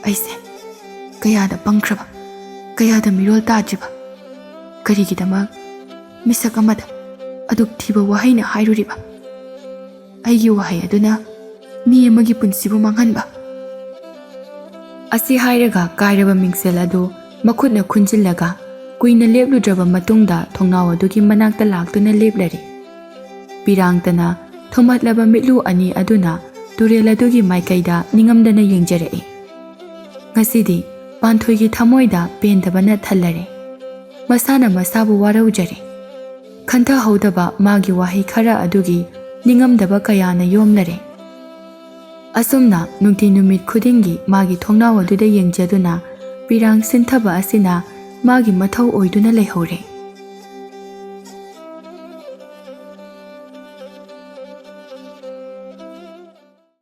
ꯑꯩꯁꯦ ꯀꯌꯥꯗ ꯄꯪꯈ꯭ꯔꯕ, ꯀꯌꯥꯗ ꯃꯤꯔꯣꯜ ꯇꯥꯗ꯭ꯔꯤꯕ, ꯀꯔꯤꯒꯤꯗꯃꯛ ꯃꯤꯁꯛ ꯑꯃꯗ ꯑꯗꯨꯛ ꯊꯤꯕ ꯋꯥꯍꯩꯅ ꯍꯥꯏꯔꯨꯔꯤꯕ? ꯑꯩꯒꯤ ꯋꯥꯍꯩ ꯑꯗꯨꯅ ꯃꯤ ꯑꯃꯒꯤ ꯄꯨꯟꯁꯤꯕꯨ ꯃꯥꯡꯍꯟꯕ꯫ ꯑꯁꯤ ꯍꯥꯏꯔꯒ ꯀꯥꯏꯔꯕ ꯃꯤꯡꯁꯦꯜ ꯑꯗꯨ ꯃꯈꯨꯠꯅ ꯈꯨꯟꯖꯤꯜꯂꯒ ꯀꯨꯏꯅ ꯂꯦꯞꯂꯨꯗ꯭ꯔꯕ ꯃꯇꯨꯡꯗ ꯊꯣꯡꯅꯥꯎ ꯑꯗꯨꯒꯤ ꯃꯅꯥꯛꯇ ꯂꯥꯛꯇꯨꯅ ꯂꯦꯞꯂꯔꯦ꯫ ꯄꯤꯔꯥꯡꯇꯅ ꯊꯨꯝꯍꯠꯂꯕ ꯃꯤꯠꯂꯨ ꯑꯅꯤ ꯑꯗꯨꯅ ꯇꯨꯔꯦꯜ ꯑꯗꯨꯒꯤ ꯃꯥꯏꯀꯩꯗ ꯅꯤꯡꯉꯝꯗꯅ ꯌꯦꯡꯖꯔꯛꯏ꯫ ꯉꯁꯤꯗꯤ ꯄꯥꯟꯊꯣꯏꯒꯤ ꯊꯃꯣꯏꯗ ꯄꯦꯟꯗꯕꯅ ꯊꯜꯂꯔꯦ꯫ ꯃꯁꯥꯅ ꯃꯁꯥꯕꯨ ꯋꯥꯔꯧꯖꯔꯦ꯫ ꯈꯟꯊꯍꯧꯗꯕ ꯃꯥꯒꯤ ꯋꯥꯍꯩ ꯈꯔ ꯑꯗꯨꯒꯤ ꯅꯤꯡꯉꯝꯗꯕ ꯀꯌꯥꯅ ꯌꯣꯝꯂꯔꯦ꯫ ꯑꯁꯨꯝꯅ ꯅꯨꯡꯇꯤ ꯅꯨꯃꯤꯠ ꯈꯨꯗꯤꯡꯒꯤ ꯃꯥꯒꯤ ꯊꯣꯡꯅꯥꯎ ꯑꯗꯨꯗ ꯌꯦꯡꯖꯗꯨꯅ ꯄꯤꯔꯥꯡ ꯁꯤꯟꯊꯕ ꯑꯁꯤꯅ ꯃꯥꯒꯤ ꯃꯊꯧ ꯑꯣꯏꯗꯨꯅ ꯂꯩꯍꯧꯔꯦ꯫